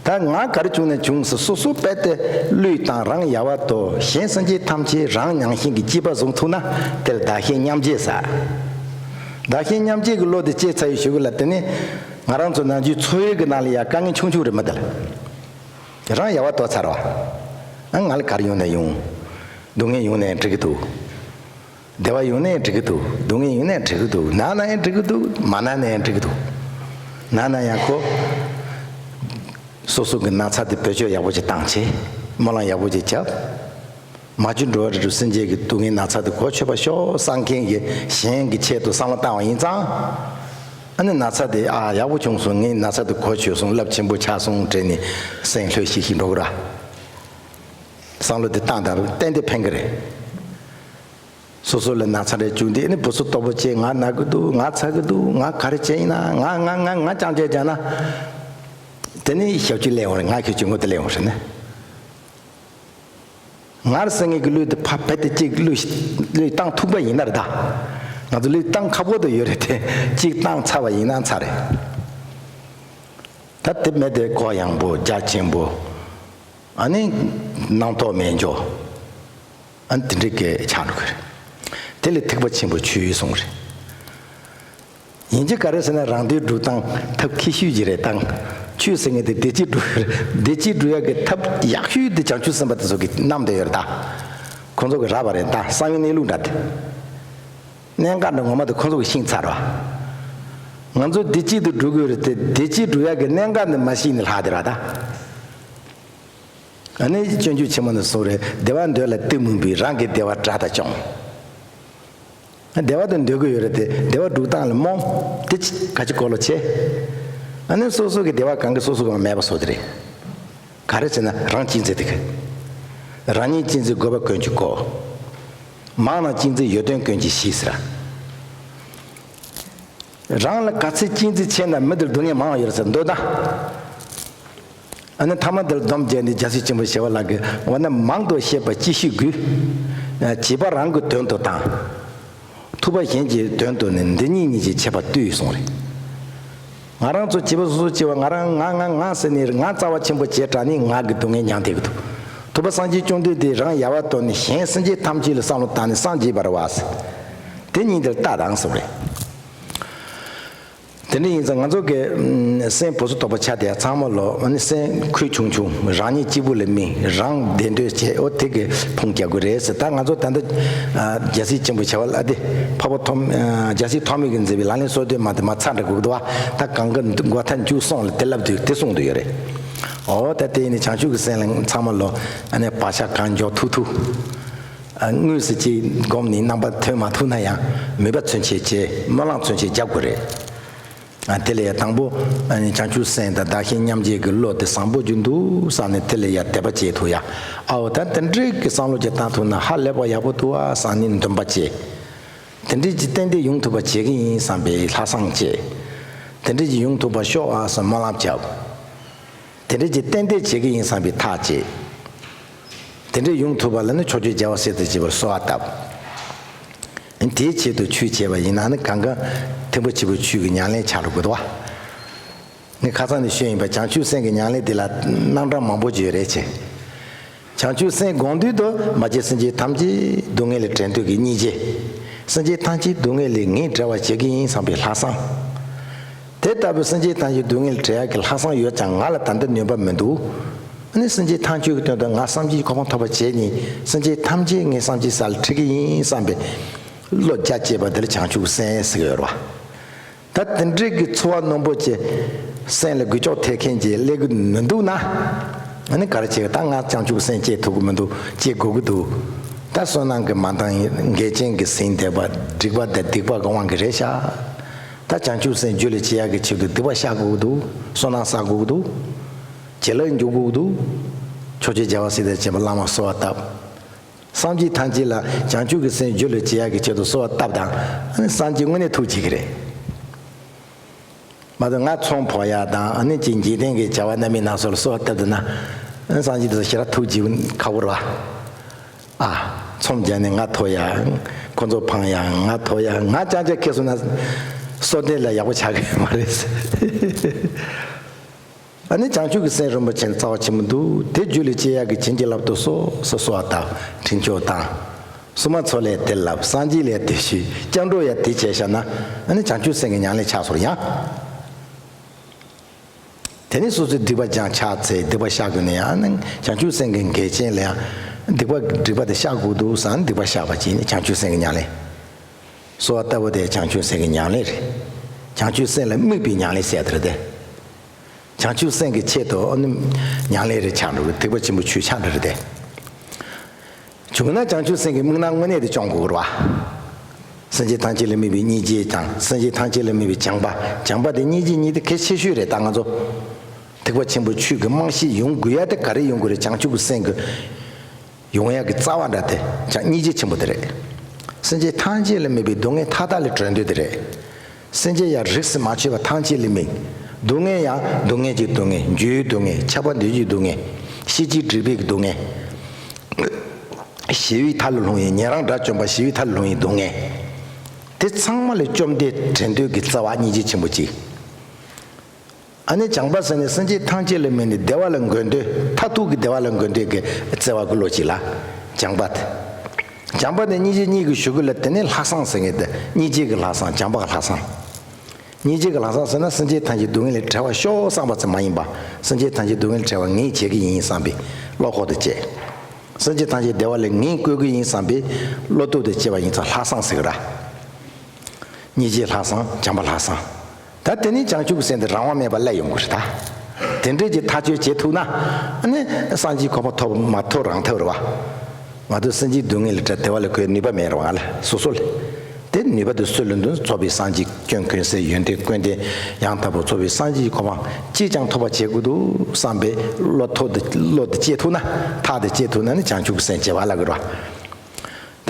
ད་ང་ག་རེ་བྱུང་ན་བྱུང་ཟེར་སོ་སོ་རྦད་དེ་བློས་བཏང་རང་ཡལ་བར་དོར། གཞན་སེམས་ཅན་ཐམས་ཅད་རང་མྱང་ཤེས་ཀྱི་སྐྱེས་པ་བཟུང་ཐུབ་ན་དེ་ལ་བདག་གཞན་མཉམ་བརྗེ་ཟེར། བདག་གཞན་མཉམ་བརྗེ་གི་བློ་དེ་སྐྱེས་ཚར་ཡོད་ཞུ་གི་ལ་དེ་ནི་ང་རང་ཚོ་ནམ་རྒྱུན་འཚོ་བའི་གི་ནང་ལ་ཡ་དཀའ་ངལ་ཆུང་ཆུང་རེད་མི་འདུག་ལ། རང་ཡལ་བར་དོར་ཚར་བ། ཨ་ང་ལ་ག་རེ་ཡོང་ན་ཡོང་། སྡུག་བསྔལ་ཡོང་ན་ཡང་འགྲིག་གི་འདུག་བདེ་བ་ཡོང་ན་ཡང་འགྲིག་གི་འདུག་སྡུག་བསྔལ་ཡོང་ན་ཡང་འགྲིག་གི་འདུག་ན་ན་ཡང་འགྲིག་གི་འདུག་མ་ན་ན་ཡང་འགྲིག་གི་འདུག་ན་ན་ཡང་ཁོ། སོ་སོ་གི་ན་ཚ་དེ་བེད་སྤྱོད་ཡག་པོ་ཅིག་བཏང་བྱས། སྨོན་ལམ་ཡག་པོ་ཅིག་བརྒྱབ། མ་གྱུར་འགྲོ་བ་རིགས་དྲུག་སེམས་ཅན་གྱི་སྡུག་བསྔལ་ན་ཚ་དེ་གོ་ཆོད་པ་ཤོག་བསམ་མཁན་གྱི་གཞན་གྱི་ཆེད་དུ་བསམ་བློ་བཏང་བ་ཡིན་ཙང་། ཨ་ནི་ན་ཚ་དེ་ཨ་ཡག་པོ་བྱུང་སོང་། ངའི་ན་ཚ་དེ་གོ་ཆོད་སོང་། རླབས་ཆེན་པོ་ཆགས་སོང་དྲན་ནས་སེམས་ལྷོད་ཤིག་ཤིག་འགྲོ་གི་ར། བསམ་བློ་དེ་བཏང་དང་ཏན་ཏན་ཕན་གི་རེད། སོ་སོ་ལ་ན་ཚ་རེ་བྱུང་དུས་ནི་བུ་སུ་དོག་པོ་བྱས། ང་ན་གི་འདུག་ང་ཚ་གི་འདུག་ང་ག་རེ་བྱས་ཡིན་ན། ང་ང་ང་ང་རྐྱང་རྐྱང་རྐྱང་ན། དེ་ནི་ཞབས་ཕྱི་ལས་འོང་རེད། ང་ཁྱོད་ཀྱི་ངོ་དེ་ལས་འོང་རེད་ནི། ངར་སེང་ངེ་གི་ལུས་དེ་ཕ་ཕེ་དེ་གཅིག་ལུས་ལུས་བཏང་ཐུབ་པ་ཡིན་ན་རེད་ད། ང་ཚོ་ལུས་བཏང་ཁག་པོ་དུ་ཡོད་རེད་དེ། གཅིག་བཏང་ཚར་བ་ཡིན་ན་ཚར་རེད། ད་དེ་མེད་དེ་གུ་ཡངས་པོ་རྒྱ་ཆེན་པོ། ཨ་ནི་སྣང་དོག་མེད་འཇོག་ཨ་ནི་དེ་འདྲའི་སྐད་ཆགས་འགྲོ་གི་རེད། དེ་ལས་ཐེག་པ་ཆེན་པོ་ཆོས་གསུང་རེད། ཡིན་གྱི་ག་རེ་ཟེར་ན་རང་དོན་སྒྲུབ་སྟངས་ཐབས་ཁི་ཤུས་ཀྱི་རེད་ད། ཆོས་ཟེར་མཁན་དེ་བདེ་སྐྱིད་སྒྲུབ་བདེ་སྐྱིད་སྒྲུབ་ཡག་གི་ཐབས་ཡག་ཤོས་དེ་བྱང་ཆུབ་སེམས་དཔའ་དེ་ཚོ་གིས་བསྣམས་བསྡད་ཡོད་རེད་ད། ཁོང་ཚོ་གིས་རག་པ་རེད་ད། གསང་བའི་གནས་ལུགས་འདྲ་དེ། གནད་འགག་འདྲ་ངོ་མ་དེ་ཁོང་ཚོ་གིས་ཤེས་ཚར་བ། ང་ཚོ་བདེ་སྐྱིད་དུ་འགྲོ་དགོས་རེད་དེ། བདེ་སྐྱིད་སྒྲུབ་ཡག་གི་གནད་འགག་འདི་མ་ཤེས་ནས་ལྷག་བསྡད་རེད་ད། ཨ་ནི་སྤྱོད་འཇུག་ཆེན་མོ་ནས་གསུངས་རེད། བདེ་བ་འདོད་ལ་གཏི་མུག་འབུས། རང་གི་བདེ་བ་དགྲ་དང་སྐྱོང་། བདེ་བ་དེ་འདོད་ཀྱི་ཡོད་རེད་དེ། བདེ་བ་སྒྲུབ་སྟངས་ལ་རྨོངས་དེ་ཅི་ག་ཅི་གོ་ལོ་ཆེ། ཨ་ནི་སོ་སོ་གི་བདེ་བ་གང་གི་སོ་སོ་གི་མ་མེད་པ་བཟོ་དེ་རེད། ག་རེ་བྱས་ན་རང་གཅེས་འཛིན་དེ་གི། རང་ཉིད་གཅེས་འཛིན་དགོས་པ་ཀུན་གྱིས་གོ། མང་རྣམས་གཅེས་འཛིན་ཡོན་ཏན་ཀུན་གྱིས་ཤེས་ཟེར། རང་ལ་ག་ཚད་གཅེས་འཛིན་ཆེ་ན་མི་དེར་སྡུག་བསྔལ་མང་བ་ཡོད་ཟེར་འདོད་ན། ཨ་ནི་ཐ་མ་དེར་སྡོམ་བརྒྱབ་ནས་རྒྱལ་སྲས་ཆེན་པོ་ཞི་བ་ལྷ་གིས་འོ་ན་མང་དུ་བཤད་པ་ཅི་ཞིག་དགོས། བྱིས་པ་རང་གི་དོན་དུ་དང་། ཐུབ་པ་གཞན་གྱི་དོན་དུ་ནི་འདི་གཉིས་གཉིས་ཀྱི་ཁྱད་པར་ལྟོས་གསུངས་རེད། ང་རང་ཚོ་བྱིས་པ་སོ་སོ་བྱིས་པ་ང་རང་ང་ང་ང་ཟེར་ནས་ང་རྩ་བ་ཆེན་པོ་བྱས་དྲགས་ནས་ང་གི་སྡུག་བསྔལ་མྱངས་བསྡད་ཀྱི་འདུག་ཐུབ་པ་སངས་རྒྱས་བཅོམ་ལྡན་འདས་རང་ཡལ་བར་དོར་ནས་གཞན་སེམས་ཅན་ཐམས་ཅད་ལ་བསམ་བློ་བཏང་ནས་སངས་རྒྱས་པ་རེད་བ་ཟེར། དེ་གཉིས་འདིར་ལྟ་དང་གསུངས་རེད། དེ་འདྲ་ཡིན་ཙང་ང་ཚོ་གི་ཨམ་སེམས་བུ་སུ་དོག་པོ་ཆགས་བསྡད་ཡ་ཚང་མ་ལོ། ཨ་ནི་སེམས་ཁུལ་ཆུང་ཆུང་། རང་ཉིད་གཅིག་པུ་ལ་དམིགས། རང་བདེ་འདོད་བྱེད། འོ་དེ་གི་ཕུང་རྒྱག་དགོས་རེད་ཟེར། ད་ང་ཚོ་ད་ལྟ་ཨ་རྒྱལ་སྲས་ཆེན་པོ་ཞི་བ་ལྷ་དེ་འཕགས་པ་ཐོགས་ཨ་རྒྱལ་སྲས་ཐོགས་མེད་ཀྱིས་མཛད་པའི་ལག་ལེན་སོ་བདུན་མ་དེ་མ་ཚར་འདྲ་དགོས་ཀྱི་འདུག་བ། ད་གང་གི་འགོ་ཐང་བཅུ་གསུངས་ལ་དེ་ལབ་དུས་དེ་གསུངས་དུ་ཡོད་རེད། འོ་ད་དེ་ཡིན་ནི་བྱང་ཆུབ་ཀྱི་སེམས་ལ་ཚང་མ་ལོ། ཨ་ནི་བག་ཆགས་གང་མགྱོགས་ཐུག་ཐུག་དངོས་སུ་ཅིག་བསྒོམས་ནས་རྣམ་པ་ཐོན་མ་ཐུབ་ན་ཡང་མོས་པ་ཚུན་ཆད་བྱས། སྨོན་ལམ་ཚུན་ཆད་རྒྱག་དགོས་རེད། ཨ། དེ་ལ་ཡང་དང་པོ། ཨ་ནི་བྱང་ཆུབ་སེམས་དང་བདག་གཞན་མཉམ་བརྗེ་གི་བློ་དེ་བཟང་པོ་ཅིག་འདུག་བསམ་ནས་དེ་ལ་ཡང་དད་པ་སྐྱེ་ཐུབ་ཡ། ཨའོ། ད་དེ་འདྲའི་གི་བསམ་བློ་ཅིག་བཏང་ཐུབ་ན་ཧ་ལས་པ་ཡག་པོ་འདུག་ཨ་བསམ་ནས་འདུན་པ་སྐྱེ། དེ་འདྲའི་ཅིག་ཏན་ཏན་ཡོང་ཐུབ་པ་བྱེད་ཀྱི་ཡིན་བསམ་པའི་ལྷག་བསམ་སྐྱེ། དེ་འདྲའི་ཅིག་ཡོང་ཐུབ་པ་ཤོག་ཨ་བསམ་སྨོན་ལམ་བརྒྱབ། དེ་འདྲའི་ཅིག་ཏན་ཏན་བྱེད་ཀྱི་ཡིན་བསམ་པའི་ཐག་བཅད། དེ་འདྲའི་ཡོང་ཐུབ་པ་ལ་ནི་ཕྱོགས་བཅུའི་རྒྱལ་བ་སྲས་དང་བཅས་པར་གསོལ་བ་བཏབ། དེའི་ཆེད་དུ་ཆོས་བྱས་པ་ཡིན་ན་ནི་གང་ག་ཐེག་པ་ཆེན་པོའི་ཆོས་ཀྱི་ཉམས་ལེན་ཆགས་འགྲོ་གི་འདུག་བ། ངས་ཁ་སང་ནས་ཞུས་ཡིན་པ། བྱང་ཆུབ་སེམས་ཀྱི་ཉམས་ལེན་འདི་ལ་རྣམ་གྲངས་མང་པོ་ཅིག་ཡོད་རེད་ཅེ། བྱང་ཆུབ་སེམས་སྒོམ་དུས་དུ་མ་སྐྱེས་སེམས་ཅན་ཐམས་ཅད་སྡུག་བསྔལ་ལས་བྲལ་འདོད་ཀྱི་སྙིང་རྗེ། སེམས་ཅན་ཐམས་ཅད་སྡུག་བསྔལ་ལས་ངས་བྲལ་བར་བྱེད་ཀྱི་ཡིན་བསམ་པའི་ལྷག་བསམ། དེ་ལྟ་བུའི་སེམས་ཅན་ཐམས་ཅད་སྡུག་བསྔལ་བྲལ་ཡག་གི་ལྷག་བསམ་ཡོད་ཀྱང་ང་ལ་ད་ལྟ་ནུས་པ་མི་འདུག་ཨ་ནི་སེམས་ཅན་ཐམས་ཅད་ཀྱི་དོན་དུ་ང་བསམ་གྱིས་ཁེངས་པ་ཐོབ་པ་བྱས་ནས་སེམས་ཅན་ཐམས་ཅད་ངའི་བསམ་གྱིས་ས་ལ་འཁྲིད་ཀྱི་ཡིན་བསམ་པའི་བློ་རྒྱ་བསྐྱེད་པ་དེ་ལ་བྱང་ཆུབ་སེམས་ཟེར་གྱི་ཡོད་རེད་བ། ད་དེ་འདྲའི་གི་ཚོར་བ་རྣོན་པོ་ཅིག་སེམས་ལ་འགུལ་སྐྱོད་ཐེབས་མཁན་ཅིག་སླེབས་ཀྱི་མི་འདུག་ན། ཨ་ནི་ག་རེ་བྱེད། ད་ང་བྱང་ཆུབ་སེམས་སྐྱེ་ཐུབ་ཀྱི་མི་འདུག་སྐྱེ་དགོས་ཀྱི་འདུག་ད་བསོད་ནམས་ཀྱི་མ་འདང་འགལ་རྐྱེན་གྱིས་ཟིན་བསྡད་པ་སྒྲིབ་པ་དང་སྡིག་པ་གི་དབང་གིས་རེད་ཤག་ད་བྱང་ཆུབ་སེམས་རྒྱུད་ལ་སྐྱེ་ཡག་གི་ཆེད་དུ་སྡིག་པ་བཤགས་དགོས་ཀྱི་འདུག་བསོད་ནམས་བསགས་དགོས་ཀྱི་འདུག་བྱིན་རླབས་འཇུག་དགོས་ཀྱི་འདུག་ཕྱོགས་བཅུའི་རྒྱལ་བ་སྲས་དང་བཅས་པ་བླ་མར་གསོལ་བ་བཏབ། སངས་རྒྱས་ཐམས་ཅད་ལ་བྱང་ཆུབ་ཀྱི་སེམས་རྒྱུད་ལ་སྐྱེ་ཡག་གི་ཆེད་དུ་གསོལ་བ་བཏབ་དང་། ཨ་ནི་སངས་རྒྱས་དངོས་གནས་ཐུགས་བགྱིད་ཀྱི་རེད། མ་གཏོགས་ང་ཚོང་ཕོག་ཡག་དང་། ཨ་ནི་ཅིག་འཇིག་རྟེན་གྱི་བྱ་བ་སྣ་མིན་སྣ་ཚོགས་ལ་གསོལ་བ་བཏབ་འདུག་ན། ཨ་ནི་སངས་རྒྱས་དེ་ཚོ་ཞེ་དྲག་ཐུགས་བགྱིད་ཁག་པོ་རེད་བ། ཨ། ཚོང་རྒྱག་ནས་ང་ཐོབ་ཡག་ཁོ་ཚོ་ཕངས་ཡག་ང་ཐོབ་ཡག་ང་རྐྱང་རྐྱང་ཁེལ་སོང་ན། བསོད་བདེ་ལ་ཡག་པོ་ཆགས་ཀྱི་ཡོད་མ་རེད། ཨ་ནི་བྱང་ཆུབ་ཀྱི་སེམས་རིན་པོ་ཆེ་ནི་རྩ་བ་ཆེན་པོ་འདུག་དེ་རྒྱུད་ལ་སྐྱེ་ཡག་གི་བྱིན་གྱིས་བརླབ་ཏུ་གསོལ་ཟེར་གསོལ་བ་བཏབ། དྲིན་ཆེན་བཏང་། སྲུང་མ་ཚོ་ལ་དེ་ལབ། སངས་རྒྱས་ལ་དེ་ཞུས། སྐྱབས་འགྲོ་ཡ་དེ་བྱས་བཞག་ན། ཨ་ནི་བྱང་ཆུབ་སེམས་ཀྱི་ཉམས་ལེན་ཆགས་སོང་ཡང་། དེ་ནས་སོ་སོའི་སྡིག་པ་སྦྱང་ཕྱག་འཚལ། སྡིག་པ་བཤགས་དགོས་ན་ཡང་། ཨ་ནི་བྱང་ཆུབ་སེམས་ཀྱི་འགལ་རྐྱེན་ལ་ཡང་སྡིག་པ་སྒྲིབ་པ་དེ་བཤགས་དགོས་འདུག་བསམ། སྡིག་པ་བཤགས་པ་བྱས་ནས་བྱང་ཆུབ་སེམས་ཀྱི་ཉམས་ལེན། གསོལ་བ་བཏབ་པ་དེ་བྱང་ཆུབ་སེམས་ཀྱི་ཉམས་ལེན་རེད། བྱང་ཆུབ་སེམས་ལ་དམིགས་པའི་ཉམས་ལེན་ཟེར་དེ་རེད་དེ། བྱང་ཆུབ་སེམས་ཀྱི་ཆེད་དུ་ཨ་ནི་ཉམས་ལེན་རེ་ཆགས་འགྲོ་གི། སྡིག་པ་ཆེན་པོ་ཆོས་ཆགས་འགྲོ་རེད་དེ། བྱུང་ན་བྱང་ཆུབ་སེམས་ཀྱི་དམིགས་རྣམ་དངོས་གནས་དེ་སྐྱོང་དགོས་རེད་བ། སེམས་ཅན་ཐམས་ཅད་ལ་དམིགས་པའི་སྙིང་རྗེ་དང་། སེམས་ཅན་ཐམས་ཅད་ལ་དམིགས་པའི་བྱམས་པ། བྱམས་པ་དེ་སྙིང་རྗེ་གཉིས་དེ་གལ་ཆེ་ཤོས་རེད། ད་ང་ཚོ་ཐེག་པ་ཆེན་པོའི་ཆོས་ཀྱི་རྨང་གཞི་ཡོང་དགོས་ཡ་དེ་ག་རེ་ཡོང་དགོས་རེད། བྱང་ཆུབ་ཀྱི་སེམས་ཀྱི་ཡོང་ཡག་གི་རྩ་བ་འདྲ་དེ་ཀྱང་སྙིང་རྗེ་ཆེན་པོ་དེ་རེད། སེམས་ཅན་ཐམས་ཅད་ལ་དམིགས་པའི་སྡུག་བསྔལ་མཐའ་དག་ལས་གྲོལ་འདོད་དེ་རེད། སེམས་ཅན་ཡང་རིགས་སུ་མ་ཆད་པ་ཐམས་ཅད་ལ་དམིགས། སྡུག་བསྔལ་ཡང་སྡུག་བསྔལ་གྱི་སྡུག་བསྔལ། འགྱུར་བའི་སྡུག་བསྔལ། ཁྱབ་པ་འདོད་ཀྱི་སྡུག་བསྔལ། ཤེས་བྱའི་སྒྲིབ་པའི་སྡུག་བསྔལ། ཞི་བའི་མཐའ་ལ་ལྷུང་བའི། ཉན་རང་དགྲ་བཅོམ་པ་ཞི་བའི་མཐའ་ལ་ལྷུང་བའི་སྡུག་བསྔལ། དེ་ཚང་མ་ལས་བཅོམ་ལྡན་འདས་དྲན་འདོད་ཀྱི་རྩ་བ་སྙིང་རྗེ་ཆེན་པོ་གཅིག་ཨ་ནི་བྱམས་པ་ཟེར་ནས་སེམས་ཅན་ཐམས་ཅད་ལ་དམིགས་ནས་བདེ་བ་ལ་འགོད་འདོད། མཐར་ཐུག་གི་བདེ་བ་ལ་འགོད་འདོད་ཀྱི་བརྩེ་བ་གི་བློ་གཅིག་ལ་བྱམས་པ་དེ། བྱམས་པ་དེ་སྙིང་རྗེ་གཉིས་ཀྱི་གཞུག་གུ་ལ་དེ་ནས་ལྷག་བསམ་ཟེར་མཁན་དེ། སྙིང་རྗེ་གི་ལྷག་བསམ། བྱམས་པ་གི་ལྷག་བསམ། སྙིང་རྗེ་གི་ལྷག་བསམ་ཟེར་ན་སེམས་ཅན་ཐམས་ཅད་སྡུག་བསྔལ་ལས་བྲལ་བར་ཤོག་བསམ་པ་ཙམ་མ་ཡིན་པ། སེམས་ཅན་ཐམས་ཅད་སྡུག་བསྔལ་ལས་བྲལ་བ་ངས་བྱེད་ཀྱི་ཡིན་བསམ་པའི་བློ་ཁོག་དེ་བསྐྱེད། སེམས་ཅན་ཐམས་ཅད་བདེ་བ་ལ་ངས་བཀོད་ཀྱི་ཡིན་བསམ་པའི་བློ་སྟོབས་དེ་བསྐྱེད་པ་ཡིན་ཙང་ལྷག་བསམ་ཟེར་གི་ར། སྙིང་རྗེ་ལྷག་བསམ། བྱམས་པ་ལྷག་བསམ། ད་དེ་ནས་བྱང་ཆུབ་སེམས་དེ་རང་དབང་མེད་པར་སླེབས་ཡོང་གི་རེད་ད། དེ་འདྲའི་གི་ཐག་གཅོད་བྱེད་ཐུབ་ན། ཨ་ནི་སངས་རྒྱས་གོ་འཕང་ཐོབ་མ་ཐོབ་རང་ཐོབ་རེད་བ། མ་གཏོགས་སེམས་ཅན་སྡུག་བསྔལ་ལས་བྲལ་བདེ་བ་ལ་འགོད་ནུས་པ་མེད་རེད་བ། ང་ལ་སོ་སོ་ལ། དེ་ནུས་པ་དེ་སུ་ལ་འདུག་རྫོགས་པའི་སངས་རྒྱས་སྐྱོན་ཀུན་ཟད་ཡོན་ཏན་ཀུན་ལྡན་ཡང་དག་པར་རྫོགས་པའི་སངས་རྒྱས་ཀྱི་གོ་འཕང་ཅིས་ཀྱང་ཐོབ་པར་བྱེད་དགོས་འདུག་བསམ་པའི་བློ་ཐོག་ཏུ་བློ་དེ་སྐྱེ་ཐུབ་ན། ཐག་དེ་བཅད་ཐུབ་ན་ནི་བྱང་ཆུབ་སེམས་སྐྱེ་བ་ལ་གི་རེད་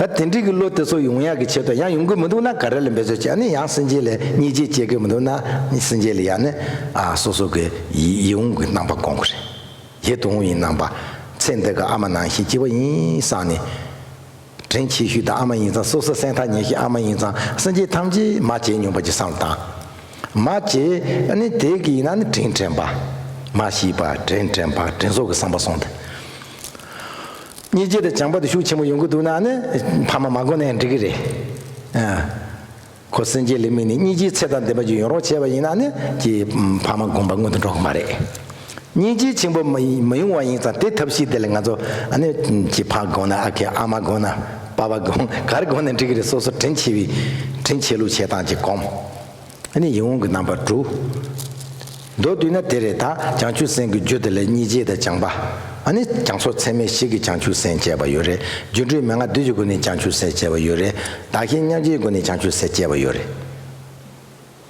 བ། ད་དེ་འདྲའི་གི་བློ་དེ་ཚོ་ཡོང་ཡག་གི་ཆེད་དུ་ཡང་ཡོང་གི་མི་འདུག་ན་ག་རེ་ལ་འབད་རྩོལ་བྱེད། ཨ་ནི་ཡང་སེམས་ཅན་ལ་སྙིང་རྗེ་སྐྱེ་གི་མི་འདུག་ན་སེམས་ཅན་ལ་ཡང་ནི། ཨ། སོ་སོ་གི་ཡིད་ཡིད་འོང་གི་རྣམ་པ་སྒོམ་གི་རེད། ཡིད་དུ་འོང་བའི་རྣམ་པ། ཚེ་འདི་གི་ཨ་མ་ནང་བཞིན་སྐྱིད་པོ་ཡིན་བསམ་ནས། དྲིན་ཆེ་ཤོས་དེ་ཨ་མ་ཡིན་ཙང་། སོ་སོ་སེམས་ཐག་ཉེ་ཤོས་ཨ་མ་ཡིན་ཙང་། སེམས་ཅན་ཐམས་ཅད་མར་བྱས་མྱོང་པ་ཅིག་བསམ་བློ་བཏང་། མར་བྱས། ཨ་ནི་དེ་གི་ཡིན་ན་ནི་དྲིན་དྲན་པ། མར་གཤེགས་པ། དྲིན་དྲན་པ། དྲིན་གཟོ་གི་བསམ་པ་སོང་སྟེ། སྙིང་རྗེ་དང་བྱམས་པ་དེ་ཤུགས་ཆེན་པོ་ཡོང་གི་འདུག་ན་ནི་ཕ་མ་མ་དགོངས་ན་ཡང་འགྲིག་གི་རེད། ཨ། ཁོ་སེམས་ཅན་ལ་དམིགས་ནས་སྙིང་རྗེ་ཚད་དང་ལྡན་པ་ཅིག་ཡོང་རོགས་བྱས་པ་ཡིན་ན་ནི་ཀྱི་ཕ་མ་དགོངས་པ་སྔོན་དུ་འགྲོ་གི་མ་རེད། སྙིང་རྗེ་ཆེན་པོ་མ་མ་ཡོང་བ་ཡིན་ཙང་། དེ་ཐབས་ཤེས་དེ་ལ་ང་ཚོ་ཨ་ནི་ཀྱི་ཕ་དགོངས་ན་ཨ་ཁེ། ཨ་མ་དགོངས་ན་པ་ཕ་དགོངས། ག་རེ་དགོངས་ན་འགྲིག་གི་རེད། སོ་སོ་དྲིན་ཆེ་བའི་དྲིན་ཆེ་ལུགས་བྱེད་སྟངས་ཅིག་སྒོམ། ཨ་ནི་ཡིད་འོང་གི་རྣམ་པར་གྲུབ། མདོར་བསྡུས་ན་དེ་རེད་ད། བྱང་ཆུབ་སེམས་ཀྱི་རྒྱུ་དེ་ལ་སྙིང་རྗེ་དང་བྱམས་པ། ཨ་ནི་རྒྱ་མཚོ་ཚད་མེད་བཞི་གི་བྱང་ཆུབ་སེམས་བསྐྱེད་པ་ཡོད་རེད། སྒྱུ་འཕྲུལ་མན་ངག་བདུན་གྱི་སྒོ་ནས་བྱང་ཆུབ་སེམས་བསྐྱེད་པ་ཡོད་རེད། བདག་གཞན་མཉམ་བརྗེའི་སྒོ་ནས་བྱང་ཆུབ་སེམས་བསྐྱེད་པ་ཡོད་རེད།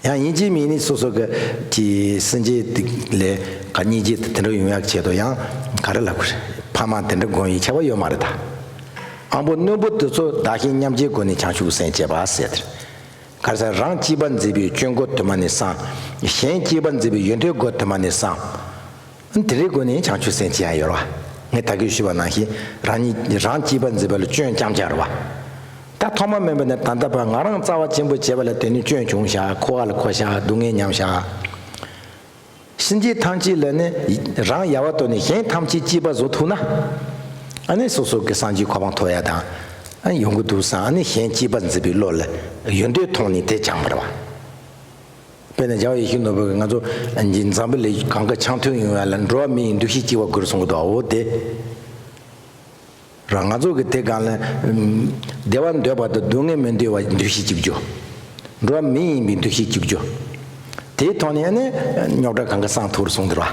ཡང་ཡིན་གཅིག་མིན་གཉིས་སོ་སོ་གི་གི་སེམས་བསྐྱེད་ལས་ག་སྙིང་རྗེ་དེ་འདྲ་ཡོང་ཡག་ཆེད་དུ་ཡང་ག་རེ་ལབ་དགོས་རེད། ཕ་མ་དེ་འདྲ་དགོངས་ཡིན་ཁྱད་པར་ཡོད་མ་རེད་ད། ཨ་མ་རྣོན་པོ་དེ་ཚོ་བདག་གཞན་མཉམ་བརྗེའི་སྒོ་ནས་བྱང་ཆུབ་སེམས་བསྐྱེད་པ་ཟེར་དེ། ག་རེ་ཟེར། རང་གཅེས་པར་འཛིན་པའི་སྐྱོན་སྒོ་དུ་མ་ནས་སངས། གཞན་གཅེས་པར་འཛིན་པའི་ཡོན་ཏན་སྒོ་དུ་མ་ནས་སངས། དེ་རིང་སྒོ་ནས་བྱང་ཆུབ་སེམས་བསྐྱེད་ཡ་ཡོད་རེད་བ། ངས་ད་གིན་ཞུས་པ་ནང་བཞིན་རང་ཉིད་རང་གཅེས་པར་འཛིན་པ་ལ་སྐྱོན་རྐྱང་རྐྱང་རེད་བ། ད་ཐོག་མ་མེད་པ་ནས་ད་ལྟ་བར་ང་རང་རྩ་བ་ཆེན་པོ་བྱས་པ་ལ་དེ་ནི་སྐྱོན་བྱུང་ཤག་འཁོར་བ་ལ་འཁོར་ཤག་སྡུག་བསྔལ་མྱངས་ཤག་སེམས་ཅན་ཐམས་ཅད་ལ་ནི་རང་ཡལ་བ་དོར་ནས་གཞན་ཐམས་ཅད་གཅེས་པར་བཟོ་ཐུབ་ན། ཨ་ནི་སོ་སོ་གི་སངས་རྒྱས་གོ་འཕང་ཐོབ་ཡ་དང་། ཨ་ནི་ཡོང་གི་འདུག་བསམ། ཨ་ནི་གཞན་གཅེས་པར་འཛིན་པའི་བློ་ལ་ཡོན་ཏན་མཐོང་ནས་དེ་སྦྱངས་པ་རེད་བ། དཔེར་ན་རྒྱལ་བ་ཡིད་བཞིན་ནོར་བུ་གིས་ང་ཚོ་འཛམ་བུ་གླིང་གང་ག་འཆམ་མཐུན་ཡོང་ཡ་ལ་འགྲོ་བ་མི་ཡི་འདུ་ཤེས་གཅིག་པ་དགོས་གསུང་གི་འདུག་འོ་དེ་རང་ང་ཚོ་གི་དེ་སྒང་ལ་བདེ་བ་འདོད་པ་དང་སྡུག་བསྔལ་མི་འདོད་པ་འདུ་ཤེས་གཅིག་གྱུར། འགྲོ་བ་མི་ཡིན་པའི་འདུ་ཤེས་གཅིག་གྱུར། དེའི་ཐོག་ནས་ནི་རྙོག་དྲ་གང་ག་སངས་ཐུབ་རེད་གསུང་གི་རེད་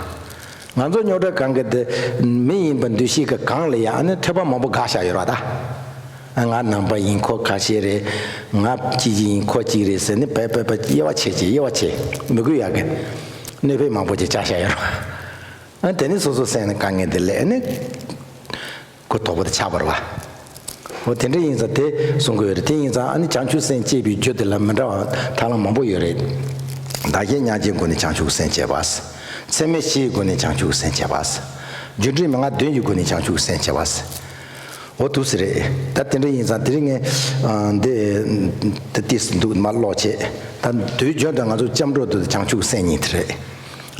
བ། ང་ཚོ་རྙོག་དྲ་གང་ག་དེ་མི་ཡིན་པ་འདུ་ཤེས་ཀྱི་སྒང་ལ་ཡང་ནི་ཐོས་པ་མང་པོ་འགག་བཞག་ཡོད་རེད་བ་ད། ང་ནང་པ་ཡིན་ཁོ་ཁ་ཤས་རེད། ང་གཅིག་ཡིན་ཁོ་གཅིག་རེད་ཟེར་ནས་བེ་བེ་བེ་དབྱེ་བ་ཕྱེ་བྱས་དབྱེ་བ་ཕྱེ་མི་དགོས་ཡག་གི་གནོད་འཕེན་མང་པོ་ཅིག་བྱ་བཞག་ཡོད་རེད། ཨ་དེ་ནི་སོ་སོ་སེམས་ནི་དཀའ་ངལ་དེ་ལས་ནི་གོ་དོག་པོ་དེ་ཆགས་པ་རེད་བ། འོ་དེ་འདྲ་ཡིན་ཙང་དེ་གསུང་གི་ཡོད་རེད། དེ་ཡིན་ཙང་ཨ་ནི་བྱང་ཆུབ་སེམས་བསྐྱེད་པའི་རྒྱུ་དེ་ལ་མི་འདྲ་བ་ཐབས་ལམ་མང་པོ་ཡོད་རེད། བདག་གཞན་མཉམ་བརྗེའི་སྒོ་ནས་བྱང་ཆུབ་སེམས་བསྐྱེད་པ། ཚད་མེད་བཞིའི་སྒོ་ནས་བྱང་ཆུབ་སེམས་བསྐྱེད་པ། སྒྱུ་འཕྲུལ་མན་ངག་བདུན་གྱི་སྒོ་ནས་བྱང་ཆུབ་སེམས་བསྐྱེད་པ། འོ་ཐུགས་སུ་རེད། ད་དེ་འདྲ་ཡིན་ཙང་དེ་རིང་ངས་འདི་ཏིས་འདུག་མ་ཀློག་བྱེད། ད་དུས་རྒྱུན་དུ་ང་ཚོ་སྐྱབས་འགྲོ་དུ་བྱང་ཆུབ་སེམས་ཉིད་དེ་རེད།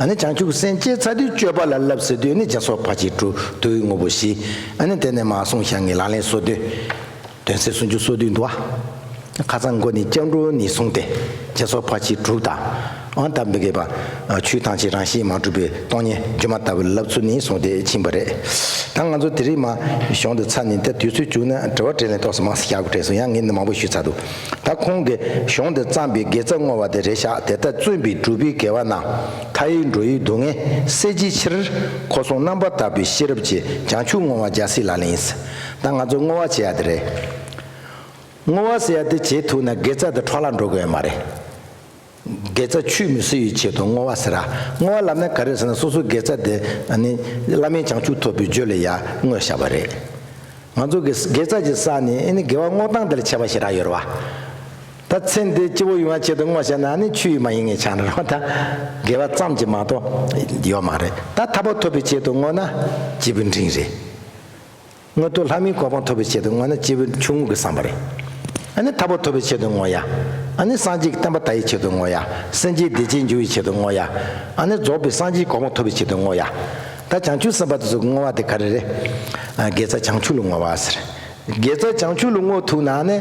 ཨ་ནི་བྱང་ཆུབ་སེམས་བསྐྱེད་ཚར་དུས་སྤྱོད་པ་ལ་བསླབ་ཟེར་དུས་ནི་རྒྱ་མཚོ་ཕར་ཕྱིན་དྲུག་དུས་དངོས་པོ་བཞི། ཨ་ནི་དེ་ནས་མར་གསུངས་བཞག་ངས་ལག་ལེན་སོ་བདུན། དོན་ཚན་སུམ་ཅུ་སོ་བདུན་འདུག་བ། ཁ་སང་འགོ་ནས་སྐྱབས་འགྲོ་ནས་བཟུང་སྟེ་རྒྱ་མཚོ་ཕར་ཕྱིན་དྲུག་དང་། ཨང་དམ་པའི་དགེ་བ་ཆོས་ཐམས་ཅད་རང་བཞིན་མ་གྲུབ་པའི་སྟོང་ཉིད་སྒྱུ་མ་ལྟ་བུའི་བསླབ་ཚུལ་ནས་བཟུང་སྟེ་ཕྱིན་པ་རེད། ད་ང་ཚོ་དེ་རིང་མ་གཞུང་དུ་ཚར་ནས་ད་དུས་ཚོད་བྱུང་ན་དྲི་བ་དྲིས་ལན་ཏོག་ཙམ་མང་ཙམ་བཞག་དགོས་དྲན་སོང་། ཡང་ངས་འདི་མང་པོ་ཞུས་ཚར་འདུག་ད་ཁོང་གིས་གཞུང་དུ་བརྩམས་པའི་དགེ་རྩ་བསྔོ་བ་དེ་རེད་ཤག་དེ་ལྟར་བརྩོན་པས་བསྒྲུབས་པའི་དགེ་བ་རྣམས་མཐའ་ཡས་འགྲོ་བའི་སྡུག་བསྔལ་སེལ་བྱའི་ཕྱིར་འཁོར་གསུམ་རྣམ་པར་དག་པའི་ཤེས་རབ་ཀྱིས་བྱང་ཆུབ་བསྔོ་བ་རྒྱལ་སྲས་ལག་ལེན་ཡིན། ད་ང་ཚོ་བསྔོ་བ་བྱེད་ཡ་དེ་རེད། བསྔོ་བ་ཟེར་ཡ་དེ་བྱེད་ཐུབ་ན་དགེ་རྩ་དེ་འཕྲོ་བརླག་འགྲོ་དགོས་ཡ་མ་རེད། དགེ་རྩ་ཆུད་མི་ཟ་བའི་ཆེད་དུ་བསྔོ་བ་ཟེར་ར། བསྔོ་བ་ལབ་ན་ག་རེ་ཟེར་ན་སོ་སོའི་དགེ་རྩ་དེ་ཨ་ནི་བླ་མེད་བྱང་ཆུབ་ཐོབ་པའི་རྒྱུ་ལ་ཡ་བསྔོས་བཞག་པ་རེད། ང་ཚོ་གི་དགེ་རྩ་གྱི་ས་ནས་ཨ་ནི་དགེ་བ་བསྔོ་སྟངས་དེ་ལ་ཁྱད་པར་ཞེ་དྲག་ཡོད་རེད་བ། ད་ཚེ་འདི་སྐྱིད་པོ་ཡོང་བའི་ཆེད་དུ་བསྔོ་བྱས་ན་ཨ་ནི་ཆོས་མ་ཡིན་ངེས་ཆགས་ནི་རེད་བ། ད་དགེ་བ་ཙམ་གྱིས་མ་གཏོགས་ཡོད་མ་རེད། ད་ཐར་པ་ཐོབ་པའི་ཆེད་དུ་བསྔོ་ན་སྐྱིད་པོའི་འབྲིང་རེད། དངོས་ཐོབ་ལྷ་མིའི་གོ་འཕང་ཐོབ་པའི་ཆེད་དུ་བསྔོ་ན་སྐྱེས་བུ་ཆུང་ངུ་གི་བསམ་པ་རེད། ཨ་ནི་ཐར་པ་ཐོབ་པའི་ཆེད་དུ་བསྔོ་ཡ། ཨ་ནི་སངས་རྒྱས་ཀྱི་བསྟན་པ་དར་བའི་ཆེད་དུ་བསྔོ་ཡ། སེམས་ཅན་བདེ་སྐྱིད་འབྱུང་བའི་ཆེད་དུ་བསྔོ་ཡ། ཨ་ནི་རྫོགས་པའི་སངས་རྒྱས་གོ་འཕང་ཐོབ་པའི་ཆེད་དུ་བསྔོ་ཡ། ད་བྱང་ཆུབ་སེམས་དཔའ་དེ་ཚོ་གི་བསྔོ་བ་དེ་ག་རེ་རེད། ཨ་དགེ་རྩ་བྱང་ཆུབ་ལ་བསྔོ་བ་ཟེར། དགེ་རྩ་བྱང་ཆུབ་ལ་བསྔོ་ཐུབ་ན་ནི།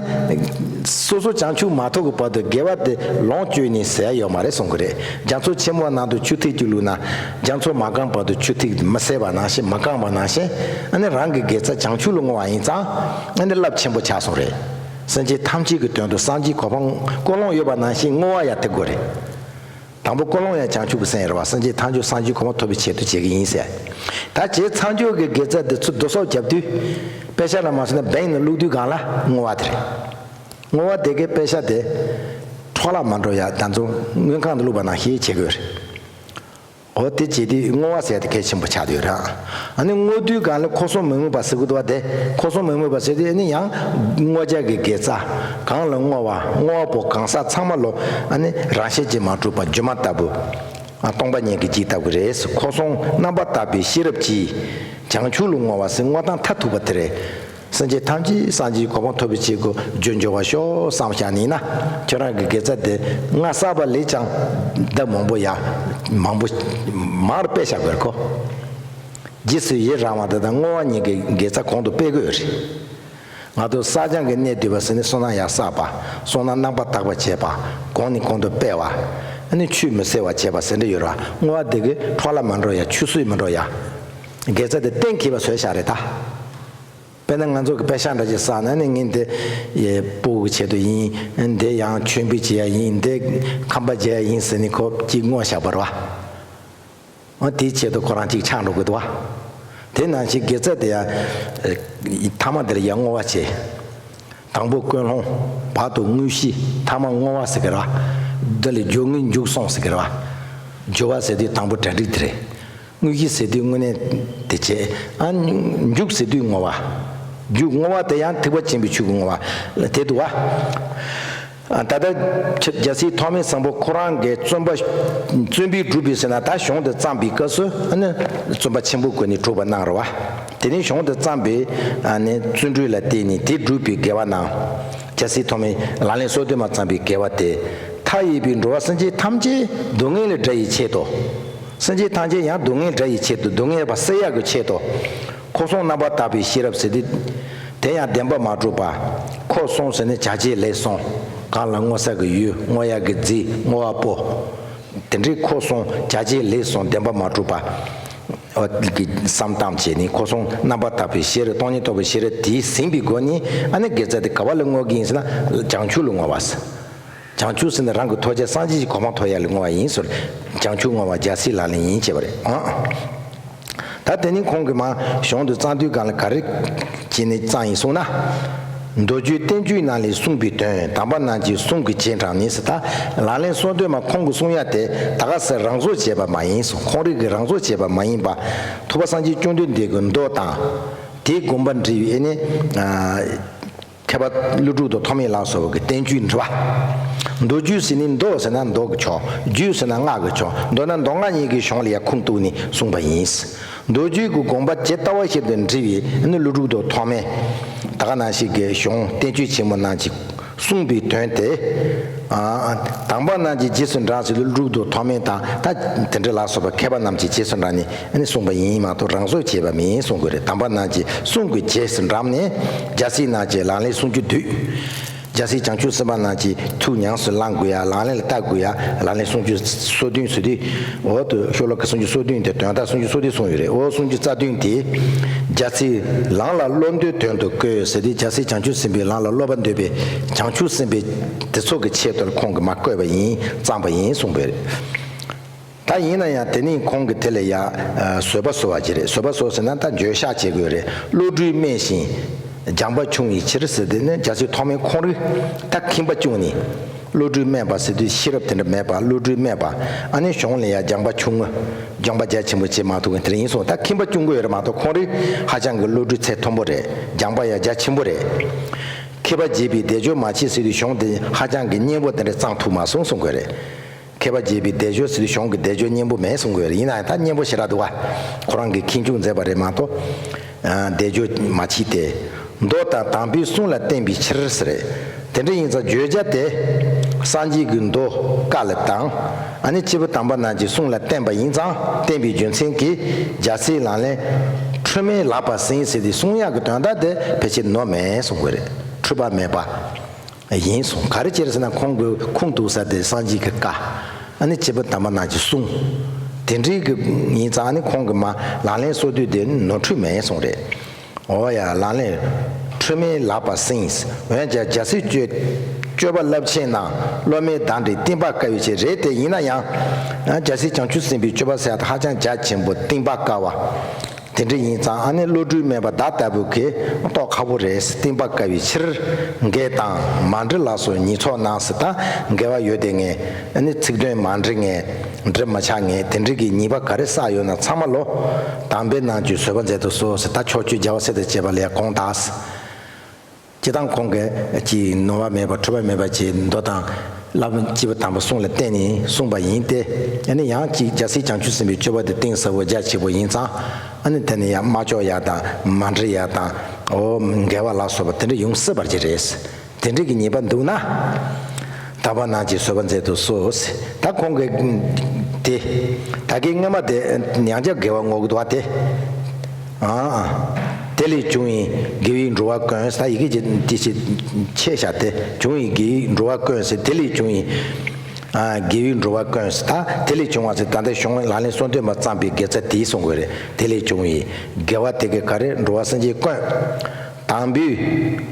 སོ་སོ་བྱང་ཆུབ་མ་ཐོབ་ཀྱི་བར་དུ་དགེ་བ་དེ་ལོངས་སྤྱོད་ནས་ཟད་ཡ་ཡོད་མ་རེད་གསུང་གི་རེད། རྒྱ་མཚོ་ཆེན་མོ་ནང་དུ་ཆུ་ཐིགས་གཅིག་བླུགས་ན། རྒྱ་མཚོ་མ་གང་བར་དུ་ཆུ་ཐིགས་མི་ཟད་པ་ནང་བཞིན་མ་གང་བ་ནང་བཞིན། ཨ་ནི་རང་གི་དགེ་རྩ་བྱང་ཆུབ་ལ་བསྔོ་བ་ཡིན་ཙང་། ཨ་ནི་རླབས་ཆེན་པོ་ཆགས་སོང་རེད། སེམས་ཅན་ཐམས་ཅད་ཀྱི་དོན་དུ་སངས་རྒྱས་གོ་འཕང་ཀུན་སློང་ཡོད་པ་ནང་བཞིན་བསྔོ་བ་ཡ་དེ་དགོས་རེད། དང་པོ་ཀུན་སློང་ཡང་བྱང་ཆུབ་ཀྱི་སེམས་རེད་བ། སེམས་ཅན་ཐམས་ཅད་སངས་རྒྱས་གོ་འཕང་ཐོབ་པའི་ཆེད་དུ་བྱེད་ཀྱི་ཡིན་ཟེར། ད་བྱས་ཚར་ཆོག་གི་དགེ་རྩ་འདི་ཚུར་བསྡུ་གསོག་བརྒྱབ་དུས། དཔེ་ཆ་ལ་མ་སོང་ན་བེང་ནང་བླུགས་དུས་སྒང་ལ་བསྔོ་བ་དེ་རེད། བསྔོ་བ་དེ་གའི་དཔེ་ཆ་དེ་འཕྲོ་བརླག་མ་འགྲོ་ཡ་ད་ཚོ་དངུལ་ཁང་དུ་བླུགས་པ་ནང་བཞིན་བྱེད་དགོས་རེད། འོ་དེ་བྱེད་དུས་བསྔོ་བ་ཟེར་ཡ་དེ་གལ་ཆེན་པོ་ཆགས་བསྡད་ཡོད་རེད། ཨ་ནི་བསྔོ་དུས་སྒང་ལ་འཁོར་གསུམ་མི་མོས་པ་ཟེར་གི་འདུག་བ། དེ་འཁོར་གསུམ་མི་མོས་པ་ཟེར་དུས་ཨ་ནི་ཡང་བསྔོ་བྱ་གི་དགེ་རྩ་གང་ལ་བསྔོ་བ་བསྔོ་བ་པོ་གང་ཟག་ཚང་མ་ལོ། ཨ་ནི་རང་བཞིན་གྱིས་མ་གྲུབ་པ་སྒྱུ་མ་ལྟ་བུ། ཨ་སྟོང་པ་ཉིད་ཀྱི་རྒྱུད་ལྟ་བུ་རེད། འཁོར་གསུམ་རྣམ་པར་དག་པའི་ཤེས་རབ་ཀྱིས་བྱང་ཆུབ་ལ་བསྔོ་བ་ཟེར་བསྔོ་སྟངས་མཐར་ཐུག་པ་དེ་རེད། སེམས་ཅན་ཐམས་ཅད་སངས་རྒྱས་གོ་འཕང་ཐོབ་པའི་ཆེད་དུ་རྒྱུ་འབྱོར་བ་ཤོག་བསམ་བཞག་ནས་ན། ཁྱོད་རང་གི་དགེ་རྩ་དེ་སྔ་བསགས་པ་ལས་ཀྱང་ལྡབ་མང་པོ་ཡ། མང་པོ་མར་སྤེལ་བཞག་དགོས་ཁོ། རྗེས་སུ་ཡི་རང་བ་དེ་དང་བསྔོ་བ་གཉིས་ཀྱི་དགེ་རྩ་གོང་དུ་སྤེལ་དགོས་རེད། ང་ཚོ་བསགས་སྦྱང་གི་གནད་བསྡུས་པ་ཟེར་ནས་བསོད་ནམས་ཡར་བསགས་པ། བསོད་ནམས་རྣམ་པར་དག་པ་བྱས་པ། གོང་ནས་གོང་དུ་སྤེལ་བ། ཨ་ནི་ཆུད་མི་ཟ་བ་བྱས་པ་ཟེར་འདྲ་ཡོད་ར། བསྔོ་བ་དེ་གི་འཕྲོ་བརླག་མ་འགྲོ་ཡ། ཆུད་ཟོས་མི་འགྲོ་ཡ། དགེ་རྩ་དེ་གཏན་འཁེལ་བ་བཟོས་བཞག་རེད་ད། དཔེར་ན་ང་ཚོ་གི་དཔེ་ཆ་འདྲ་ཅིག་བསགས་ན་ནི་ངས་འདི་ཡེ་སྤོ་བོ་གི་ཆེད་དུ་ཡིན། འདི་ཡང་མཆོད་འབུལ་བྱེད་ཡ་ཡིན། འདི་ཁང་པ་རྒྱག་ཡ་ཡིན་ཟེར་ནས་ཁོ་གཅིག་བསྔོས་བཞག་པ་རེད་བ། འོ་དེའི་ཆེད་དུ་ཁོ་རང་གཅིག་ཆགས་འགྲོ་གི་འདུག་བ། དེ་ནང་བཞིན་དགེ་རྩ་དེ་ཡང་ཐ་མ་དེ་ལ་ཡང་བསྔོ་བ་བྱེད། དང་པོ་ཀུན་སློང་། བར་དུ་དངོས་གཞི། ཐ་མ་བསྔོ་བ་ཟེར་གི་ར། འདི་ལས་སྦྱོར་དངོས་མཇུག་སོང་ཟེར་གི་ར། སྦྱོར་བ་ཟེར་དུས་དང་པོ་གྲ་སྒྲིག་དེ་རེད། དངོས་གཞི་ཟེར་དུས་དངོས་གནས་དེ་བྱེད། ཨ། མཇུག་ཟེར་དུས་བསྔོ་བ། མཇུག་བསྔོ་བ་དེ་ཡང་ཐེག་པ་ཆེན་པོའི་ཆོས་ཀྱི་བསྔོ་བ་དེ་འདུག་བ། ཨ། ད་ལྟ་རྒྱལ་སྲས་ཐོགས་མེད་བཟང་པོ་ཁོ་རང་གིས་བརྩོན་པ། བརྩོན་པས་བསྒྲུབས་པའི་ཟེར་ན་ད་གཞུང་དེ་བརྩམས་པའི་སྐབས་སུ་ཨ་ནི་བརྩོན་པ་ཆེན་པོའི་སྒོ་ནས་སྒྲུབ་པ་གནང་རོགས། དེ་ནས་གཞུང་དེ་བརྩམས་པའི་ཨ་ནི་བརྩོན་འགྲུས་ལ་བརྟེན་ནས་དེ་བསྒྲུབས་པའི་དགེ་བ་རྣམས། རྒྱལ་སྲས་ཐོགས་མེད་ལག་ལེན་སོ་བདུན་མ་བརྩམས་པའི་དགེ་བ་དེ། མཐའ་ཡས་པའི་འགྲོ་བ་སེམས་ཅན་ཐམས་ཅད་སྡུག་བསྔལ་ལས་བསྒྲལ་བའི་ཆེད་དུ། སེམས་ཅན་ཐམས་ཅད་ཡང་སྡུག་བསྔལ་བསྒྲལ་བའི་ཆེད་དུ། སྡུག་བསྔལ་བ་སེལ་ཡག་གི་ཆེད་དུ། ཁོ་གསུམ་རྣམ་པར་དག་པའི་ཤེས་རབ་ཟེར་དུས། དེ་ཡང་བདེན་པར་མ་གྲུབ་པ། ཁོ་གསུམ་ཟེར་ནས་བྱ་བྱེད་ལས་གསུམ། གང་ལ་བསྔོ་ས་གི་ཡུལ། བསྔོ་ཡག་གི་རྫས། བསྔོ་བ་པོ། དེ་འདྲའི་ཁོ་གསུམ་བྱ་བྱེད་ལས་གསུམ་བདེན་པར་མ་གྲུབ་པ། འོ་གི་བསམ་སྟངས་བྱས་ནས་ཁོ་གསུམ་རྣམ་པར་དག་པའི་ཤེས་རབ། སྟོང་ཉིད་རྟོགས་པའི་ཤེས་རབ་དེས་ཟིན་པའི་སྒོ་ནས་ཨ་ནི་དགེ་རྩ་དེ་ག་བ་ལ་བསྔོ་གི་ཡིན་ཟེར་ན་བྱང་ཆུབ་ལ་བསྔོ་བ་ཟེར། བྱང་ཆུབ་ཟེར་ན་རང་གི་ཐོབ་བྱ་སངས་རྒྱས་ཀྱི་གོ་འཕང་ཐོབ་ཡག་ལ་བསྔོ་བ་ཡིན་ཟེར། བྱང་ཆུབ་བསྔོ་བ་རྒྱལ་སྲས་ལག་ལེན་ཡིན་བྱས་པ་རེད་ཨང་། ད་དེ་ནི་ཁོང་གིས་མ་གཞུང་དུ་བརྩམས་དུས་སྒང་ལ་ག་རེ་བྱས་ནས་བརྩམས་ཡིན་གསུངས་ན། མདོ་རྒྱུད་བསྟན་བཅོས་རྣམས་ལས་གསུངས་པའི་དོན་དམ་པ་རྣམས་ཀྱིས་གསུང་གི་རྗེས་འབྲངས་ནས་ཟེར། ད་ལག་ལེན་སོ་བདུན་མ་ཁོང་གིས་གསུང་ཡ་དེ་ད་ག་ཟེ་རང་བཟོ་བྱས་པ་མ་ཡིན་གསུངས། ཁོང་རང་གིས་རང་བཟོ་བྱས་པ་མ་ཡིན་པ། ཐུབ་པ་སངས་རྒྱས་བཅོམ་ལྡན་འདས་ཀྱི་མདོ་དང་། དེའི་དགོངས་པ་འགྲེལ་བའི་ཨེ་ནི། མཁས་པ་ཀླུ་སྒྲུབ་དང་ཐོགས་མེད་ལ་སོགས་པ་གི་བསྟན་བཅོས་འབྲི་བ། མདོ་རྒྱུད་ཟེར་ནི་མདོ་ཟེར་ན་མདོ་གི་ཆོས། རྒྱུད་ཟེར་ན་སྔགས་ཀྱི་ཆོས། མདོར་ན་མདོ་སྔགས་གཉིས་ཀྱི་གཞུང་ལ་ཡང་ཁུངས་གཏུགས་ནས་གསུངས་པ་ཡིན། མདོ་རྒྱུད་ཀྱི་དགོངས་པ་ཇི་ལྟ་བ་བཞིན་དུ་འགྲེལ་བའི་ནི་ཀླུ་སྒྲུབ་དང་ཐོགས་མེད། ད་ག་ནང་བཞིན་གྱི་གཞུང་བསྟན་བཅོས་ཆེན་མོ་རྣམས་ཀྱིས་གསུངས་པའི་དོན་དེ། ཨ། དམ་པ་རྣམས་ཀྱིས་རྗེས་སུ་འབྲངས་ཟེར་དུས་ཀླུ་སྒྲུབ་དང་ཐོགས་མེད་དང་ད་དེ་འདྲ་ལ་སོགས་པ་མཁས་པ་རྣམས་ཀྱིས་རྗེས་སུ་འབྲངས་ནས་ཨ་ནི་གསུངས་པ་ཡིན་མ་གཏོགས་རང་བཟོ་བྱས་པ་མིན་གསུང་དགོས་རེད། དམ་པ་རྣམས་ཀྱིས་གསུང་གི་རྗེས་སུ་འབྲངས་ནས་རྒྱལ་སྲས་རྣམས་ཀྱིས་ལག་ལེན་སུམ་ཅུ་བསྡུས། རྒྱལ་སྲས་བྱང་ཆུབ་སེམས་དཔའ་རྣམས་ཀྱིས་ཐུགས་ཉམས་སུ་བླང་དགོས་ཡ། ལག་ལེན་ལ་བསྟར་དགོས་ཡ། ལག་ལེན་སུམ་ཅུ་སོ་བདུན་ཟེར་དུས། འོ་དུ་ཤོ་ལོ་ཀ་སུམ་ཅུ་སོ་བདུན་དེ་དོན་དག་སུམ་ཅུ་སོ་བདུན་གསུངས་ཡོད་རེད། འོ་སུམ་ཅུ་རྩ་བདུན་དེ། རྒྱལ་སྲས་ལམ་ལ་སློབ་འདོད་དོན་དུ་བཀོད་ཟེར་དུས་རྒྱལ་སྲས་བྱང་ཆུབ་སེམས་དཔའི་ལམ་ལ་སློབ་པ་འདོད་པའི་བྱང་ཆུབ་སེམས་དཔའི་དེ་ཚོ་གི་ཆེད་དུ་ཁོང་གིས་མ་བཀོད་པ་ཡིན། བརྩམས་པ་ཡིན་གསུངས་པ་རེད། ད་ཡིན་ན་ཡང་དེ་ནི་ཁོང་གིས་དེ་ལ་ཡང་བཟོད་པ་གསོལ་བ་ཅིག་རེད། བཟོད་པ་གསོལ་ཟེར་ན་ད་འགྱོད་བཤགས་བྱེད་དགོས་རེད། བློ་གྲོས་དམན་ཞིང་སྦྱངས་པ་ཆུང་བའི་ཕྱིར་ཟེར། དེ་ནི་རྒྱལ་སྲས་ཐོགས་མེད་ཁོང་རང་ད་ཁེངས་པ་བཅུག་ནས། བློ་གྲོས་དམན་པ་ཟེར་དུས་ཤེས་རབ་དེ་འདྲ་མེད་པ། བློ་གྲོས་དམན་པ། ཨ་ནི་གཞུང་ལ་ཡང་སྦྱངས་པ་ཆུང་ངུ། སྦྱངས་པ་རྒྱ་ཆེན་པོ་བྱེད་མ་ཐུབ་མཁན་དེ་འདྲ་ཡིན་གསུངས། ད་ཁེངས་པ་བཅུག་གི་ཡོད་རེད་མ་གཏོགས་ཁོང་རང་ཧ་ཅང་གི་བློ་གྲོས་ཚད་མཐོན་པོ་རེད། སྦྱངས་པ་ཡང་རྒྱ་ཆེན་པོ་རེད། མཁས་པ་བརྒྱད་པའི་བཟླས་བརྗོད་མ་མཆིས་ཟེར་དུས་གཞུང་དེ་ཧ་ཅང་གི་སྙན་པོ་དེ་འདྲ་བརྩམས་ཐུབ་མ་སོང་གསུང་དགོས་རེད། མཁས་པ་བརྒྱད་པའི་བཟླས་བརྗོད་ཟེར་དུས་གཞུང་གི་བཟླས་བརྗོད་སྙན་པོ་མེད་གསུང་གི་ཡོད་རེད། ཡིན་ན་ཡང་ད་སྙན་པོ་ཞེ་དྲག་འདུག་བ། ཁོ་རང་གིས་མཁྱེན་ཆུང་མཛད་པ་རེད་མ་གཏོགས། ཨ། བཟླས་བརྗོད་མ་མཆིས་ཏེ། མདོ་དང་དམ་པའི་གསུང་ལ་བརྟེན་པའི་ཕྱིར་ཟེར། དེ་འདྲ་ཡིན་ཙང་བརྗོད་བྱ་དེ། སངས་རྒྱས་ཀྱི་མདོ་བཀའ་ལ་དང་། ཨ་ནི་སྐྱེས་བུ་དམ་པ་རྣམས་ཀྱི་གསུང་ལ་བརྟེན་པ་ཡིན་ཙང་བརྟེན་པའི་རྒྱུ་མཚན་གྱིས་རྒྱལ་སྲས་ལག་ལེན་འཁྲུལ་མེད་ལགས་པར་ཟིན་ཟེར་ཏེ་གསུང་ཡག་གི་དོན་དག་དེ་ཕལ་ཆེར་ནོར་མེད་གསུང་དགོས་རེད། འཁྲུལ་པ་མེད་པ། ཡིན་གསུངས། ག་རེ་བྱས་ཟེར་ན་ཁོང་གི་ཁུངས་གཏུགས་ས་དེ་སངས་རྒྱས་ཀྱི་བཀའ། ཨ་ནི་སྐྱེས་བུ་དམ་པ་རྣམས་ཀྱི་གསུང་། དེ་འདྲའི་གི་ཡིན་ཙང་ཨ་ནི་ཁོང་གི་མ་ལག་ལེན་སོ་བདུན་དེ་ནོར་འཁྲུལ་མེད་གསུངས་རེད། འོ་ཡ། ལག་ལེན་འཁྲུལ་མེད་ལགས་པར་ཟིན། འོན་ཀྱང་རྒྱལ་སྲས་སྤྱོད་སྤྱོད་པ་རླབས་ཆེན་རྣམས་སློབ་མའི་བདག་འབྲས་བསྟན་པ་དཀའ་བའི་ཕྱིར་རེད་དེ། ཡིན་ན་ཡང་རྒྱལ་སྲས་བྱང་ཆུབ་སེམས་དཔའི་སྤྱོད་པ་ཟེར་ཡ་དེ་ཧ་ཅང་རྒྱ་ཆེན་པོ་བསྟན་པ་དཀའ་བ། དེ་འདྲ་ཡིན་ཙང་ཨ་ནི་བློ་གྲོས་དམན་པ་བདག་ལྟ་བུ་གིས་རྟོགས་ཁག་པོ་རེད། བསྟན་པ་དཀའ་བའི་ཕྱིར་འགལ་དང་མ་འགྲིག་ལ་སོགས་ཉེས་ཚོགས་རྣམས་ཟེར། ད་འགལ་བ་ཡོད་དེ་ངས་ཨ་ནི་ཚིག་དོན་མ་འགྲིག་ངས་འགྲིག་མ་ཆགས་ངས་དེ་འདྲ་གི་ཉེས་པ་ག་རེ་བསགས་ཡོད་ན་ཚང་མ་ལོ། དམ་པའི་རྣམས་ཀྱིས་བཟོད་པ་མཛད་དུ་གསོལ་ཟེར། ད་ཕྱོགས་བཅུའི་རྒྱལ་བ་སྲས་དང་བཅས་པ་ལ་ཡང་དགོངས་དག་སྐྱེ་སྟངས་ཁོང་གིས་ཀྱི་ནོར་བ་མེད་པ་འཁྲུལ་པ་མེད་པ་ཅིག་མདོ་དང་བསླབ་སྐྱེས་བུ་དམ་པའི་གསུང་ལ་བརྟེན་ནས་གསུངས་པ་ཡིན་ཏེ། ཨ་ནི་ཡང་ཅིག་རྒྱལ་སྲས་བྱང་ཆུབ་སེམས་དཔའི་སྤྱོད་པ་དེ་གཏིང་ཟབ་པོ་རྒྱ་ཆེ་པོ་ཡིན་ཙང་ཨ་ནི་དེ་ནི་ཡང་མ་ལྕོགས་ཡ་དང་མ་འགྲིག་ཡ་དང་འོ་འགལ་བ་ལ་སོགས་པ་དེ་འདྲ་ཡོང་སྲིད་པ་ཅིག་རེད། དེ་འདྲ་གི་ཉེས་པ་འདུག་ན། དམ་པ་རྣམས་ཀྱིས་བཟོད་པ་མཛད་དུ་གསོལ། ད་ཁོང་གིས་དེ་ད་གིན་སྔ་མ་དེ་ཡང་བསྐྱར་འགལ་བ་བསྔོ་གི་འདུག་བ་དེ། ཨ། དེ་ལས་བྱུང་བའི་དགེ་བའི་འགྲོ་བ་ཀུན་ཟེར། ད་ཡི་གེ་ཅིག་འདི་ཞིག་ཆད་བཞག་སྟེ། བྱུང་བའི་དགེ་བའི་འགྲོ་བ་ཀུན་ཟེར། དེ་ལས་བྱུང་བའི་ཨ་དགེ་བའི་འགྲོ་བ་ཀུན་ཟེར། ད་དེ་ལས་བྱུང་བ་ཟེར། ད་ལྟ་གཞུང་ལག་ལེན་སོ་བདུན་མ་བརྩམས་པའི་དགེ་རྩ་དེ་གསུང་དགོས་རེད། དེ་ལས་བྱུང་བའི་དགེ་བ་དེ་གི་ག་རེ། འགྲོ་བ་སེམས་ཅན་ཀུན། དང་པོའི་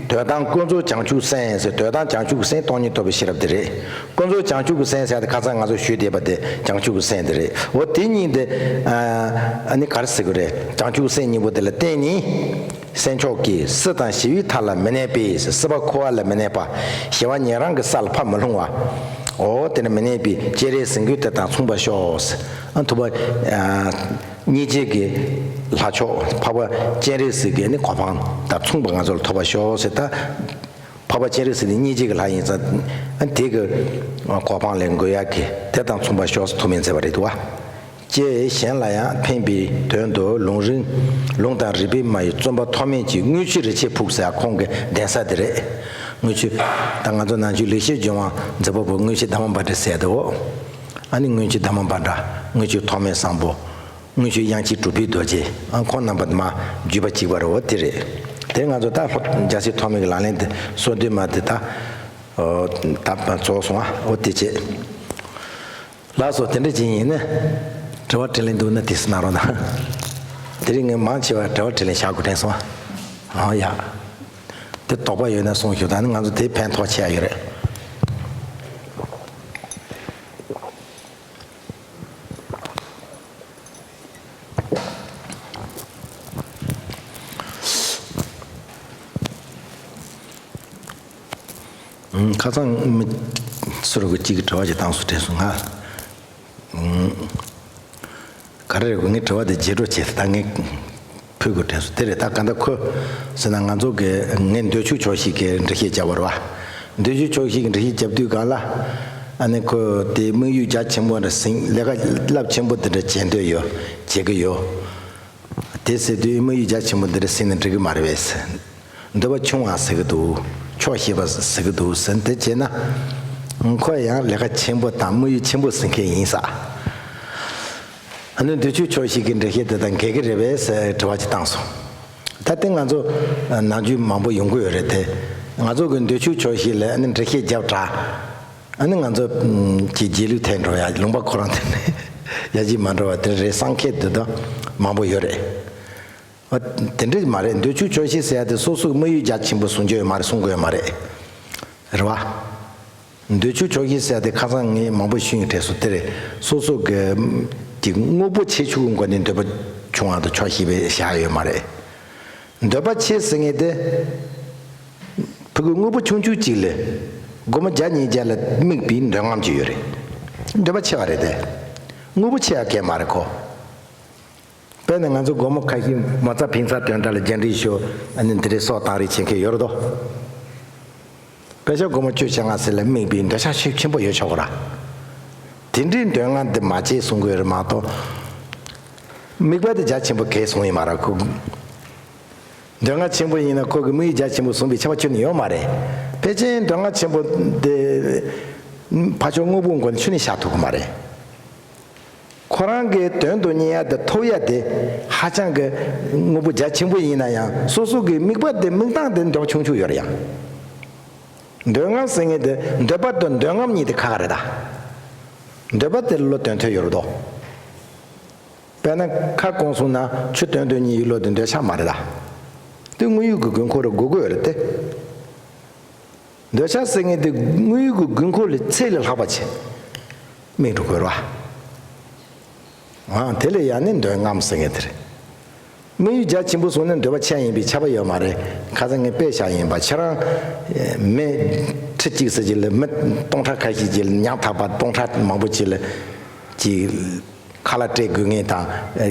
འདོད་དང་ཀུན་རྫོབ་བྱང་ཆུབ་སེམས་ཟེར། འདོད་དང་བྱང་ཆུབ་ཀྱི་སེམས་སྟོང་ཉིད་རྟོགས་པའི་ཤེས་རབ་དེ་རེད། ཀུན་རྫོབ་བྱང་ཆུབ་ཀྱི་སེམས་ཟེར་ཡ་དེ་ཁ་སང་ང་ཚོ་ཞུས་བསྡད་པ་དེ་བྱང་ཆུབ་ཀྱི་སེམས་དེ་རེད། འོ་དེ་གཉིས་དེ་ཨ་ནི་ག་རེ་ཟེར་དགོས་རེད། བྱང་ཆུབ་སེམས་གཉིས་པོ་དེ་ལ་བརྟེན་ནས་སེམས་མཆོག་གིས་སྲིད་དང་ཞི་བའི་མཐའ་ལ་མི་གནས་པས། སྲིད་པ་འཁོར་བ་ལ་མི་གནས་པ། ཞི་བ་ཉན་རང་གི་ས་ལ་ཕར་མི་ལྷུང་བ། འོ་དེ་ནི་མི་གནས་པའི་སྤྱན་རས་གཟིགས་མགོན་དེ་དང་མཚུངས་པར་ཤོག། ཨ་ཐུབ་པ་ཨ། སྙིང་རྗེ་གི་ལྷ་མཆོག་འཕགས་པ་སྤྱན་རས་གཟིགས་ཀྱི་ནི་གོ་འཕང་དང་མཚུངས་པ་ང་ཚོ་ལ་ཐོབ་པར་ཤོག་ཟེར། ད་འཕགས་པ་སྤྱན་རས་གཟིགས་ནི་སྙིང་རྗེ་གི་ལྷ་ཡིན་ཙང་དེ་གི་གོ་འཕང་ལ་འགོད་ཡག་གི་དེ་དང་མཚུངས་པར་ཤོག་ཟེར་ཐུགས་སྨོན་མཛད་པ་རེད་འདུག་བ། ཀྱེ་གཞན་ལ་ཡང་ཕན་པའི་དོན་དུ་ལུང་རིགས་ལུང་དང་རིགས་པས་མ་ཡིན་བརྩོན་པ་ཐོགས་མེད་ཀྱིས། དངུལ་ཆུ་རི་ཆེན་ཕུག་ཟེར་ཁོང་གི་གདན་ས་དེ་རེད། དངུལ་ཆུ་ད་ང་ཚོ་ནང་ཆོས་ལེགས་བཤད་ལྗོན་དབང་མཛད་པ་པོ་དངུལ་ཆུ་དྷརྨ་བྷ་དྲ་ཟེར་དེ་འོ། ཨ་ནི་དངུལ་ཆུ་དྷརྨ་བྷ་དྲ། དངུལ་ཆུ་ཐོགས་མེད་བཟང་པོ། དངུལ་ཆུ་དབྱངས་ཅན་གྲུབ་པའི་རྡོ་རྗེ། ཨ་ཁོང་རྣམ་པ་མ་བརྒྱུད་པ་གཅིག་པ་རེད་འོ་དེ་རེད། དེ་ང་ཚོ་ད་རྒྱལ་སྲས་ཐོགས་མེད་ཀྱི་ལག་ལེན་དེ་གསོལ་འདེབས་མ་དེ་ད་ད་རྫོགས་སོང་ཨ་འོ་དེ་བྱས། ལགས་སོ་དེ་འདྲ་ཅིག་ཡིན་ན། དྲི་བ་དྲིས་ལན་འདུག་ན་དེ་གསུང་གནང་རོགས་གནང་། དེ་རིང་ངས་མང་ཆེ་བ་དྲི་བ་དྲིས་ལན་བྱ་དགོས་དྲན་སོང་ཨ། ཨ་ཡ། དེ་དོགས་པ་ཡོད་ན་གསུངས་ཤོག་ད་ནི་ང་ཚོ་དེ་ཕན་ཐོགས་ཆེ་ཡ་ཡོད་རེད། ཁ་སང་མི་སུ་རུ་གི་གཅིག་གི་དྲི་བ་ཞིག་བཏང་སོང་དྲན་སོང་ང་། ག་རེ་རེད་གོ་ངའི་དྲི་བ་དེ་རྗེས་འགྲོ་བྱས་ད་ངས་ཕུལ་དགོས་དྲན་སོང་དེ་རེད། ད་ག་འདྲ་ཁོ་ཟེར་ན་ང་ཚོ་གི་ངས་འདོད་ཆུང་ཆོག་ཤེས་ཀྱི་འགྲེལ་བཤད་བརྒྱབ་པ་རེད་བ། འདོད་ཆུང་ཆོག་ཤེས་ཀྱི་འགྲེལ་བཤད་བརྒྱབ་དུས་སྒང་ལ་ཨ་ནི་ཁོ་དེ་དམིགས་ཡུལ་རྒྱ་ཆེན་པོ་འདྲ་ཟིན་ལས་ཀ་རླབས་ཆེན་པོ་དེ་འདྲ་བྱེད་འདོད་ཡོད་བྱེད་ཀྱི་ཡོད། དེ་ཟེར་དུས་དམིགས་ཡུལ་རྒྱ་ཆེན་པོ་འདི་འདྲ་ཟིན་ན་འགྲིག་གི་མ་རེད་པས། འདོད་པ་ཆུང་བ་ཟེར་གི་འདུག་ཆོག་ཤེས་པ་ཟེར་གི་འདུག་ཟེར་འདི་བྱས་ན། ཁོ་ཡང་ལས་ཀ་ཆེན་པོ་དང་དམིགས་ཡུལ་ཆེན་པོ་ཟིན་མཁན་ཡིན་ས། ཨ་ནི་འདོད་ཆུང་ཆོག་ཤེས་ཀྱི་འགྲེལ་བཤད་དེ་དང་འགལ་གི་རེད་པས་ཟེར་དྲི་བ་ཅིག་བཏང་སོང་། ད་ལྟ་ང་ཚོ་ནམ་རྒྱུན་མང་པོ་ཡོང་གི་ཡོད་རེད་དེ། ང་ཚོ་གི་འདོད་ཆུང་ཆོག་ཤེས་ལ་ཨ་ནི་འགྲེལ་བཤད་བརྒྱབ་དྲ། ཨ་ནི་ང་ཚོ་གི་རྗེས་ལུས་ཐལ་འགྲོ་ཡ་ལུང་པ་ཁོ་རང་དེ་ནས་ཡ་གཅིག་མ་འགྲོ་བ་དེ་རེད། སངས་རྒྱས་དེ་དག་མང་པོ་ཡོད་རེད། ཨ་དེ་འདྲ་མ་རེད། འདོད་ཆུང་ཆོག་ཤེས་ཟེར་ཡ་དེ་སོ་སོ་དམིགས་ཡུལ་རྒྱ་ཆེན་པོ་བཟུང་རྒྱུ་ཡོད་མ་རེད། གསུང་དགོས་ཡོད་མ་རེད། རེད་བ། འདོད་ཆུང་ཆོག་ཤེས་ཟེར་ཡ་དེ་ཁ་སང་ངས་མང་པོ་ཞུས་ཡིན་དྲན་སོང་དེ་རེད། སོ་སོ་གི་གི་དངོས་པོ་ཆེ་ཆུང་གི་སྒོ་ནས་འདོད་པ་ཆུང་བ་དང་ཆོག་ཤེས་པའི་བྱ་ཡ་ཡོད་མ་རེད། འདོད་པ་ཆེ་ཟེར་མཁན་དེ། ཕྲུ་གུ་དངོས་པོ་ཆུང་ཆུང་གཅིག་ལ། སྒོར་མོ་བརྒྱ་ཉིས་བརྒྱ་ལ་དམིགས་པའི་འདོད་རྔམ་ཅིག་ཡོད་རེད། འདོད་པ་ཆེ་བ་རེད་དེ། དངོས་པོ་ཆེ་བ་གས་མ་རེད་ཁོ། དཔེར་ན་ང་ཚོ་སྒོར་མོ་ཁ་ཤས་མ་རྩ་ཕན་ཚ་དོན་དག་ལ་རྒྱན་འདྲི་ཞུ་ཨ་ནི་འདི་རེད་སོགས་བཏང་རེས་བྱེད་མཁན་ཡོད་རེད་དོ། དཔེ་ཆ་སྒོར་མོ་བཅུ་ཞེ་ལྔ་ཟེར་ལ་དམིགས་པའི་འདོད་ཆགས་ཤུགས་ཆེན་པོ་ཡོད་ཆོག་གི་ར། དེ་འདྲའི་འདོད་རྔམ་འདི་མ་བྱེད་གསུང་གི་ཡོད་རེད་མ་གཏོགས། དམིགས་པ་དེ་རྒྱ་ཆེན་པོ་གས་གསུང་ཡིན་མ་རེད་ཁོ། འདོད་རྔམ་ཆེན་པོ་ཡིན་ན་ཁོ་གི་དམིགས་ཡུལ་རྒྱ་ཆེན་པོ་བཟུང་བའི་ཁྱབ་པ་ཁྱོན་ནས་ཡོད་མ་རེད། ཕལ་ཆེར་འདོད་རྔམ་ཆེན་པོ་དེ་ཕར་ཕྱོགས་དངོས་པོའི་སྒོ་ནས་ཁྱོན་ནས་བཞག་ཐུབ་ཀྱི་མ་རེད། ཁོ་རང་གི་དོན་དུ་གཉེར་ཡ་དེ་ཐོབ་ཡ་དེ་ཧ་ཅང་གི་དངོས་པོ་རྒྱ་ཆེན་པོ་ཡིན་ན་ཡང་སོ་སོ་གི་དམིགས་པ་དེ་དམིགས་སྟངས་དེ་འདོད་ཆུང་ཆུང་ཡོད་རེད་ཡ། འདོད་རྔམ་ཟེར་མཁན་དེ་འདོད་པ་དང་འདོད་རྔམ་གཉིས་དེ་ཁག་ཁག་རེད་ད། འདོད་པ་དེ་བློ་དོན་ཐོས་ཡོད་རེད་དོ། དཔེར་ན་ཁ་སྐོང་སོང་ན་ཆུ་དོན་དུ་གཉེར་ཡུལ་ལོ་དེ་འདོད་ཆགས་མ་རེད་ད། དེ་དངོས་ཡུལ་གྱི་དགོས་མཁོ་རེད་དགོས་དགོས་རེད་དེ། འདོད་ཆགས་ཟེར་མཁན་དེ་དངོས་ཡུལ་གྱི་དགོས་མཁོ་ལས་ཚད་ལས་ལྷག་པ་བྱེད། མིག་འགྲོ་དགོས་རེད་བ། ཨ་དེ་ལས་ཡང་ནི་འདོད་རྔམ་ཟེར་མཁན་དེ་རེད། དམིགས་ཡུལ་རྒྱ་ཆེན་པོ་བཟུང་ན་འདོད་པ་ཆེ་ཡིན་པའི་ཁྱབ་པ་ཡོད་མ་རེད། ཁ་སང་ངས་དཔེ་བཞག་ཡིན་པ་ཁྱེད་རང་མི་ཁྲི་གཅིག་ཟེར་གྱི་ལ་མི་སྟོང་ཕྲག་ཁ་ཤས་ཀྱི་ཉམ་ཐག་པ་སྟོང་ཕྲག་མང་པོ་ཅིག་ལ་ཅིག་ཁ་ལག་སྤྲད་དགོས་ངེས་དང་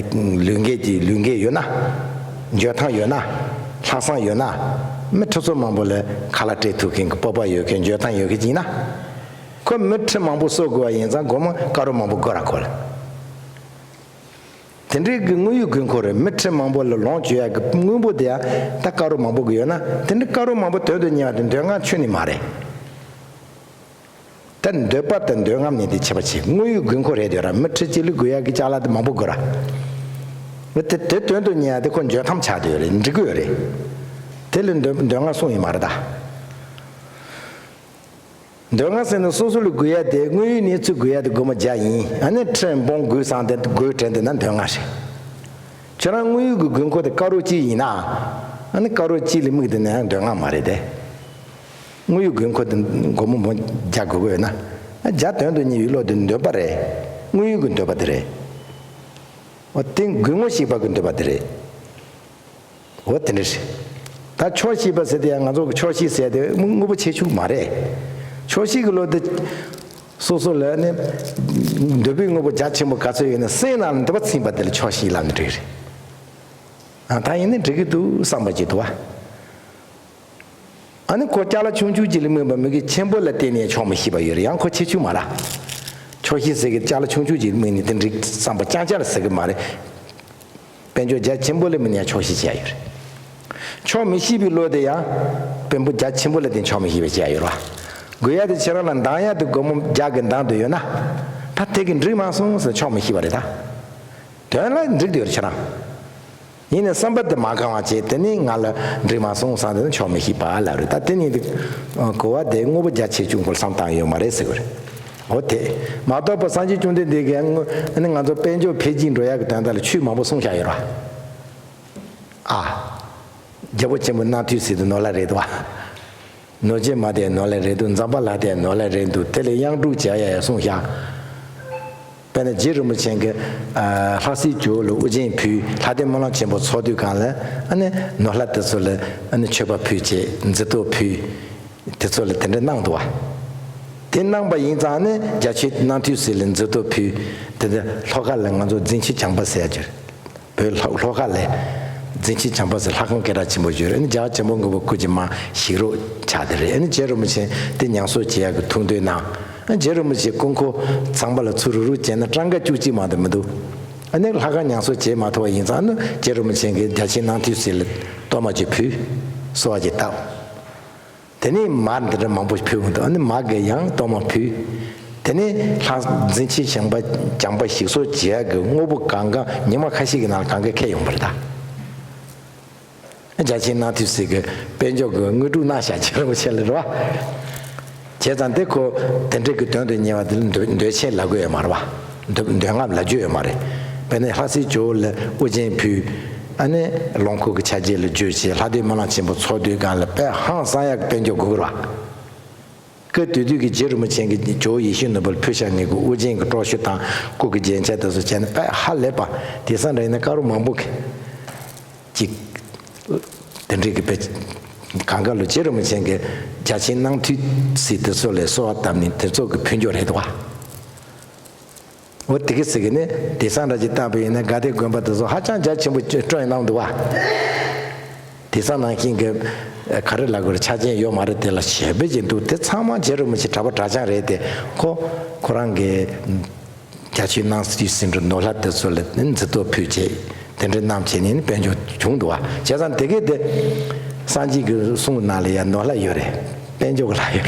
ལུས་འགལ་གྱི་ལུས་འགལ་ཡོད་ན། འཇོན་ཐང་ཡོད་ན། ལྷག་བསམ་ཡོད་ན། མི་ཁྲི་ཚོ་མང་པོ་ལ་ཁ་ལག་སྤྲད་ཐུབ་མཁན་གྱི་སྤོབས་པ་ཡོད་མཁན་འཇོན་ཐང་ཡོད་མཁན་ཅིག་ཡིན་ན། ཁོ་མི་ཁྲི་མང་པོ་གསོ་དགོས་པ་ཡིན་ཙང་སྒོར་མོ་དཀར་པོ་མང་པོ་དགོས་ར་ཁོ་ལ། དེ་འདྲའི་གི་དངོས་ཡོད་དགོས་མཁོ་རེད། མི་ཁྲི་མང་པོ་ལ་ལོངས་སྤྱོད་ཡག་གི་དངོས་པོ་དེ་ཡང་ད་དཀར་པོ་མང་པོ་གི་ཡོད་ན་དེ་འདྲའི་དཀར་པོ་མང་པོ་དོན་དུ་གཉེར་བ་དེ་འདོད་རྔམ་ཁྱོན་ནས་མ་རེད། ད་འདོད་པ་དང་འདོད་རྔམ་གཉིས་དེ་ཁྱད་པར་ཕྱེ། དངོས་ཡོད་དགོས་མཁོ་རེད་དེ་ར་མི་ཁྲི་གཅིག་ལ་དགོས་ཡག་གི་ཅ་ལག་དེ་མང་པོ་དགོས་ར། དེ་དེ་དོན་དུ་གཉེར་ཡག་དེ་ཁོ་འཇོན་ཐང་ཆགས་བསྡད་ཡོད་རེད། འགྲིག་གི་ཡོད་རེད། དེ་ལ་འདོད་འདོད་རྔམ་གསུངས་ཡོད་མ་རེད་ད། འདོད་རྔམ་ཟེར་ན་སོ་སོ་ལ་དགོས་ཡ་དེ་དངོས་ཡོད་གནས་ཚུལ་དགོས་ཡ་དེ་སྒོར་མོ་བརྒྱ་ཡིན། ཨ་ནི་ཁྲི་འབུམ་དགོས་བསམ་དེ་དགོས་དྲན་དེ་ན་འདོད་རྔམ་རེད། ཁྱེད་རང་དངོས་ཡོད་ཀྱི་དགོས་མཁོ་དེ་དཀར་པོ་གཅིག་ཡིན་ན། ཨ་ནི་དཀར་པོ་གཅིག་ལ་དམིགས་ཏེ་ནས་ཡང་འདོད་སྔགས་མ་རེད་དེ། དངོས་ཡུལ་དགོས་མཁོ་དེ་སྒོར་མོ་མོ་བརྒྱ་དགོས་ཀྱི་ཡོད་ན། ཨ་བརྒྱ་དོན་དུ་གཉེར་བའི་བློ་དེ་འདོད་པ་རེད། དངོས་ཡུལ་གྱི་འདོད་པ་དེ་རེད། འོ་དེ་དགོས་ངོ་ཤེས་པ་གི་འདོད་པ་དེ་རེད། འོ་དེ་འདྲ་རེད། ད་ཆོག་ཤེས་པ་ཟེར་དེ་ཡང་ང་ཚོ་གི་ཆོག་ཤེས་ཟེར་དེ་དངོས་པོ་ཁྱད་ཆོས་མ་རེད། ཆོག་ཤེས་ཀྱི་བློ་དེ་སོ་སོ་ལ་ནི་འདོད་པའི་དངོས་པོ་རྒྱ་ཆེན་པོ་ག་ཚོད་ཡོད་ན་སེམས་ནང་ལ་འདོད་པ་ཚིམ་པ་དེ་ལ་ཆོག་ཤེས་ལབ་ནི་འགྲིག་རེད། ཨ་ད་ཡིན་ནི་འགྲིག་གི་འདུག་བསམ་པ་ཅིག་འདུག་བ། ཨ་ནི་ཁོ་ཅ་ལག་ཆུང་ཆུང་ཅིག་ལ་དམིགས་པ་མི་དགེ་ཆེན་པོ་ལ་བརྟེན་ནས་ཆོག་མི་ཤེས་པ་ཡོད་རེད། ཡང་ཁོ་ཁྱད་ཆོས་མ་རེད། ཆོག་ཤེས་ཟེར་གི་ཅ་ལག་ཆུང་ཆུང་ཅིག་ལ་དམིགས་ནས་དེ་འགྲིག་བསམ་པ་རྐྱང་རྐྱང་ལ་ཟེར་གི་མ་རེད། དཔལ་འབྱོར་རྒྱ་ཆེན་པོ་ལ་དམིགས་ནས་ཆོག་ཤེས་བྱས་ཡོད་རེད། ཆོག་མི་ཤེས་པའི་བློ་དེ་ཡང་དཔོན་པོ་རྒྱ་ཆེན་པོ་ལ་བརྟེན་ཆོག་མི་ཤེས་པ་བྱས་ཡོད་རེད་བ། དགོས་ཡ་དེ་ཁྱེད་རང་ལ་འདང་ཡ་དེ་སྒོར་མོ་བརྒྱ་གི་འདང་དུ་ཡོད་ན། ད་དེ་གི་འགྲིག་མ་སོང་ཟེར་ཆོག་མི་ཤེས་པ་རེད་ད། དོན་ལ་འགྲིག་དུ་ཡོད་རེད་ཁྱེད་རང་། ཡིན་ནའི་བསམ་པ་དེ་མ་གང་བ་བྱས་དེ་ནི་ང་ལ་འགྲིག་མ་སོང་བསམ་དེ་ནི་ཆོག་མི་ཤེས་པ་ལབ་རེད། ད་དེ་ནི་འདི་གོ་བ་དེ་དངོས་པོ་རྒྱ་ཆེ་ཆུང་པོ་ལ་བསམ་བཏང་ཡོད་མ་རེད་ཟེར་གི་རེད། འོ་དེ་མ་གཏོགས་པ་སངས་རྒྱས་བཅོམ་ལྡན་འདས་ཀྱིས་ཨ་ནི་ང་ཚོ་དཔལ་འབྱོར་འཕེལ་རྒྱས་འགྲོ་ཡག་གི་དོན་དག་ལ་ཆོས་མང་པོ་གསུངས་བཞག་ཡོད་རེད་བ། ཨ། རྒྱལ་པོ་ཆེན་པོ་རྣམ་ཐོས་སྲས་དེ་ནོར་ལྷ་རེད་དོ། ནོར་རྗེ་མ་དེ་ནོར་ལྷ་རེད་འདུག་འཛམ་བུ་གླིང་དེ་ནོར་ལྷ་རེད་འདུག་དེ་ལས་གཡང་འབྲུག་བྱ་ཡ་ཡ་གསུངས་བཞག་དཔེར་ན་རྗེ་རིན་པོ་ཆེ་གིས་ཨ་ལྷ་སའི་ཇོ་བོ་ལ་དབུ་རྒྱན་ཕུལ། ལྷ་ལྡན་སྨོན་ལམ་ཆེན་པོ་ཚོགས་དུས་སྒང་ལ་ཨ་ནི་ནོར་ལྷ་དེ་ཚོ་ལ་ཨ་ནི་མཆོད་པ་ཕུལ་བྱས་མཛེས་ཏོག་ཕུལ། དེ་ཚོ་ལ་དེ་འདྲ་གནང་འདུག་བ། དེ་གནང་པ་ཡིན་ཙང་ནི་རྒྱལ་ཆེན་རྣམ་ཐོས་སྲས་ལ་མཛེས་ཏོག་ཕུལ། དེ་འདྲ་ལྷོ་ཁ་ལ་ང་ཚོ་རྫིང་ཆུ་བྱང་པ་ཟེར་ཡ་ཅིག་བོད་ལྷོ་ལྷོ་ཁ་ལ་རྫིང་ཆུ་བྱང་པ་ཟེར་ལྷ་ཁང་སྐད་གྲགས་ཆེན་པོ་ཡོད་རེད། ཨ་ནི་རྒྱལ་བ་ཆེན་པོ་མགོན་པོ་སྐུ་ཕྱི་མ་ཞིག་རོགས་ཆགས་དེ་རེད། ཨ་ནི་རྗེ་རིན་པོ་ཆེ་དེ་ཉམས་གསོ་བྱེད་ཡག་གི་ཐུགས་འདུན་གནང་། ཨ་ནི་རྗེ་རིན་པོ་ཆེ་སྐུ་འཁོར་ཚང་པ་ལ་ཚུར་རུག་རུག་བྱས་ན་གྲངས་ཀ་བཅུ་གཅིག་མ་གཏོགས་མི་འདུག་ཨ་ནི་ལྷ་ཁང་ཉམས་གསོ་བྱེད་མ་ཐུབ་པ་ཡིན་ཙང་ཨ་ནི་རྗེ་རིན་པོ་ཆེ་གིས་རྒྱལ་ཆེན་རྣམ་ཐོས་སྲས་ལ་གཏོར་མ་ཅིག་ཕུལ། གསོལ་བ་ཅིག་བཏབ། དེ་ནས་མར་འདི་འདྲ་མང་པོ་ཕུལ་འོང་དུས་ཨ་ནི་མ་གིས་ཡང་གཏོར་མ་ཕུལ། དེ་ནས་ལྷ་རྫིང་ཆུ་བྱང་པ་བྱང་པ་ཞིག་གསོ་བྱེད་ཡག་གི་དངོས་པོ་གང་ག་ཉི་མ་ཁ་ཤས་ཀྱི་ནང་ལ་གང་ག་འཁེལ་ཡོང་བ་རེད་ད། རྒྱལ་ཆེན་རྣམ་ཐོས་སྲས་ཀྱིས་དཔལ་འབྱོར་གྱི་དངོས་གྲུབ་གནང་བཞག་རྗེ་རིན་པོ་ཆེ་ལ་རེད་བ། བྱས་ཙང་དེ་ཁོ་དེ་འདྲ་གི་དོན་དུ་གཉེར་བ་དེ་ལ་འདོད་འདོད་ཆེན་ལབ་ཀྱི་ཡོད་མ་རེད་བ། འདོད་འདོད་རྔམ་ལབ་རྒྱུ་ཡོད་མ་རེད། དཔེར་ན་ལྷ་སའི་ཇོ་བོ་ལ་དབུ་རྒྱན་ཕུལ། ཨ་ནི་ལོངས་སྐུ་གི་ཆ་བྱད་ལ་བསྒྱུར་བྱས་ལྷ་ལྡན་སྨོན་ལམ་ཆེན་པོ་ཚོགས་དུས་སྒང་ལ་དཔེ་ཧང་སང་ཡག་གི་དཔལ་འབྱོར་དགོས་ཀྱི་རེད་བ། སྐབས་དེ་དུས་ཀྱི་རྗེ་རིན་པོ་ཆེ་གིས་ཇོ་བོ་ཡིད་བཞིན་ནོར་བུ་ལ་ཕུལ་བཞག་མཁན་གྱི་དབུ་རྒྱན་གྱི་སྤྲོ་ཤོག་དང་སྐུ་གི་རྒྱན་ཆ་དེ་ཚོ་བྱས་ནས་དཔེ་ཧ་ལས་པ། དེང་སང་འདྲ་ཡིན་ན་དཀར་པོ་མང་པོ་གི་ཅིག་དེ་འདྲའི་གི་དཔེ་གང་ག་ལོ་རྗེ་རིན་པོ་ཆེ་གིས་རྒྱལ་ཆེན་རྣམ་ཐོས་སྲས་དེ་ཚོ་ལ་གསོལ་བ་བཏབ་ནས་དེ་ཚོ་གི་ཕུལ་འབྱོར་རེད་དོ། འོ་དེ་གི་ཟེར་གི་ནི་དེང་སང་འདྲ་ཅིག་བཏང་པ་ཡིན་ན་དགའ་ལྡན་དགོན་པ་དེ་ཚོ་ཧ་ཅང་རྒྱ་ཆེན་པོ་སྤྲོད་གནང་འདུག་བ། དེང་སང་ནང་བཞིན་གི་ག་རེ་ལབ་དགོས་རེད། ཆ་རྐྱེན་ཡོད་མ་རེད། དེ་ལ་ཞེ་པོ་ཅིག་འདུག་དེ་ཚང་མ་རྗེ་རིན་པོ་ཆེ་གྲྭ་པ་གྲྭ་རྐྱང་རེད་དེ། ཁོ་ཁོ་རང་གི་རྒྱལ་ཆེན་རྣམ་ཐོས་སྲས་འདྲ་ནོར་ལྷ་དེ་ཚོ་ལ་མཛེས་སྡོད་ཕུལ་བྱས་དེ་འདྲ་གནང་བྱས་ནས་ནི་དཔལ་འབྱོར་བྱུང་འདུག་བ། བྱས་ཙང་དེ་གས་དེ་སངས་རྒྱས་ཀྱི་གསུང་ནང་ལ་ཡང་ནོར་ལྷ་ཡོད་རེད། དཔལ་འབྱོར་གྱི་ལྷ་ཡོད་རེད་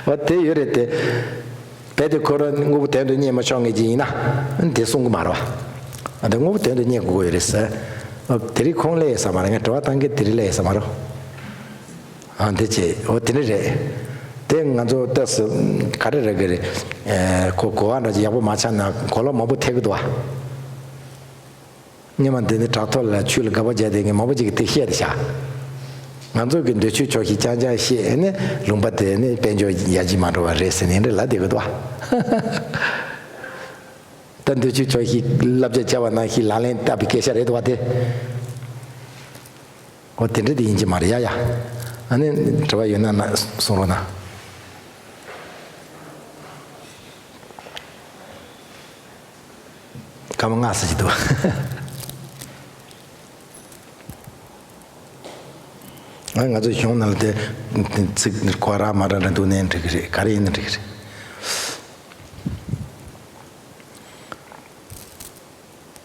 བ། འོ་དེ་ཡོད་རེད་དེ། རྦད་དེ་ཁོ་རང་དངོས་པོ་དོན་དུ་གཉེར་མ་ཆོག་མཁན་ཅིག་ཡིན་ན་དེ་གསུང་གི་མ་རེད་བ། ཨ་དེ་དངོས་པོ་དོན་དུ་གཉེར་དགོས་ཀྱི་ཡོད་རེད་ཟེར། ཨ་དེ་རིང་ཁུངས་ལེན་ཡོད་ས་མ་རེད། ངས་དྲི་བ་བཏང་གི་དེ་རིང་ལེན་ཡོད་ས་མ་རེད། ཨ་འདི་བྱས་འོ་དེ་འདྲ་རེད། དེ་ང་ཚོ་ལྟས་སུ་ག་རེ་རེད་གི་རེད། ཨེ་ཁོ་གོ་བ་འདྲ་ཅིག་ཡག་པོ་མ་ཆགས་ན་གོ་ལོག་མང་པོ་ཐེབས་ཀྱི་འདུག་བ། སྔོན་མ་འདི་ནི་དྲ་ཐོག་ལ་ཆོས་ལ་དགའ་པོ་བརྒྱབ་བསྡད་མཁན་མང་པོ་ཅིག་གིས་དེ་བཤད་དེ་བཞག་ང་ཚོ་གི་འདོད་ཆོས་ཆོག་ཤེས་རྐྱང་རྐྱང་བཤད་ནི་ལུང་པ་དེ་ནི་དཔལ་འབྱོར་ཡར་རྒྱས་མ་འགྲོ་བ་རེད་ཟེར་ནས་འདྲ་ལབ་བསྡད་ཀྱི་འདུག་བ། ད་འདོད་ཆོས་ཆོག་ཤེས་བསླབ་བྱ་བྱ་བ་ནང་བཞིན་ལག་ལེན་བསྟར་བའི་སྐད་ཆ་རེད་འདུག་བ་དེ། འོ་དེ་འདྲ་དེ་ཡིན་གྱི་མ་རེད་ཡ་ཡ། ཨ་ནི་དྲི་བ་ཡོད་ན་ན་གསུང་རོགས་གནང་། སྐར་མ་ལྔ་ཙམ་ཅིག་འདུག་ཨ་ང་ཚོ་གཞུང་ནང་ལ་དེ་ཚིག་གོ་ར་མ་ར་ར་འདུག་ནའི་འགྲིག་གི་རེད། ག་རེ་ཡིན་ན་འགྲིག་གི་རེད།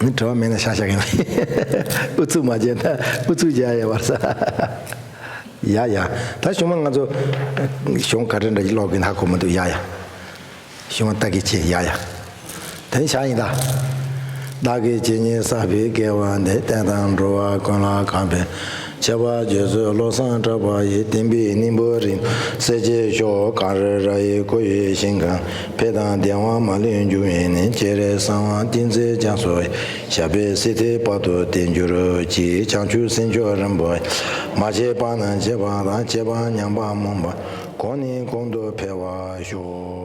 ནི་དྲི་བ་མེད་ན་ཤག་ཤག་ཡིན། ཨུ་ཚུགས་མ་བྱས་ན་ཨུ་ཚུགས་རྒྱག་ཡ་བར་ས། ཡ་ཡ། ད་གཞུག་མ་ང་ཚོ་གཞུང་ག་འདྲ་འདྲ་ཞིག་ཀློག་གིན་ཧ་གོ་མི་འདུག་ཡ་ཡ། གཞུག་མ་ལྟ་གི་ཆེ་ཡ་ཡ། དེ་ནི་ཤག་ཡིན་ད། བདག་གིས་ཇི་སྙེད་བསགས་པའི་དགེ་བ་འདི། བསྟན་དང་འགྲོ་བ་ཀུན་ལ་གང་ཕན་ ཁྱད་པར་རྗེ་བཙུན་བློ་བཟང་གྲགས་པ་ཡི། བསྟན་པའི་སྙིང་པོ་རིན་སྲེག་བྱེད་ཤོག། གངས་རི་ར་ཡི་ཁོར་ཡུག་ཞིང་ཁམས། འཕེལ་དང་བདེ་བ་མ་ལུས་འབྱུང་བའི་གནས། སྤྱན་རས་གཟིགས་དབང་བསྟན་འཛིན་རྒྱ་མཚོ་ཡི། ཞབས་པད་སྲིད་མཐའི་བར་དུ་བརྟན་གྱུར་ཅིག། བྱང་ཆུབ་སེམས་མཆོག་རིན་པོ་ཆེ། མ་སྐྱེས་པ་རྣམས་སྐྱེས་པ་དང་། སྐྱེས་པ་ཉམས་པ་སྨོན་པ། གོང་ནས་གོང་དུ་འཕེལ་བར་ཤོག།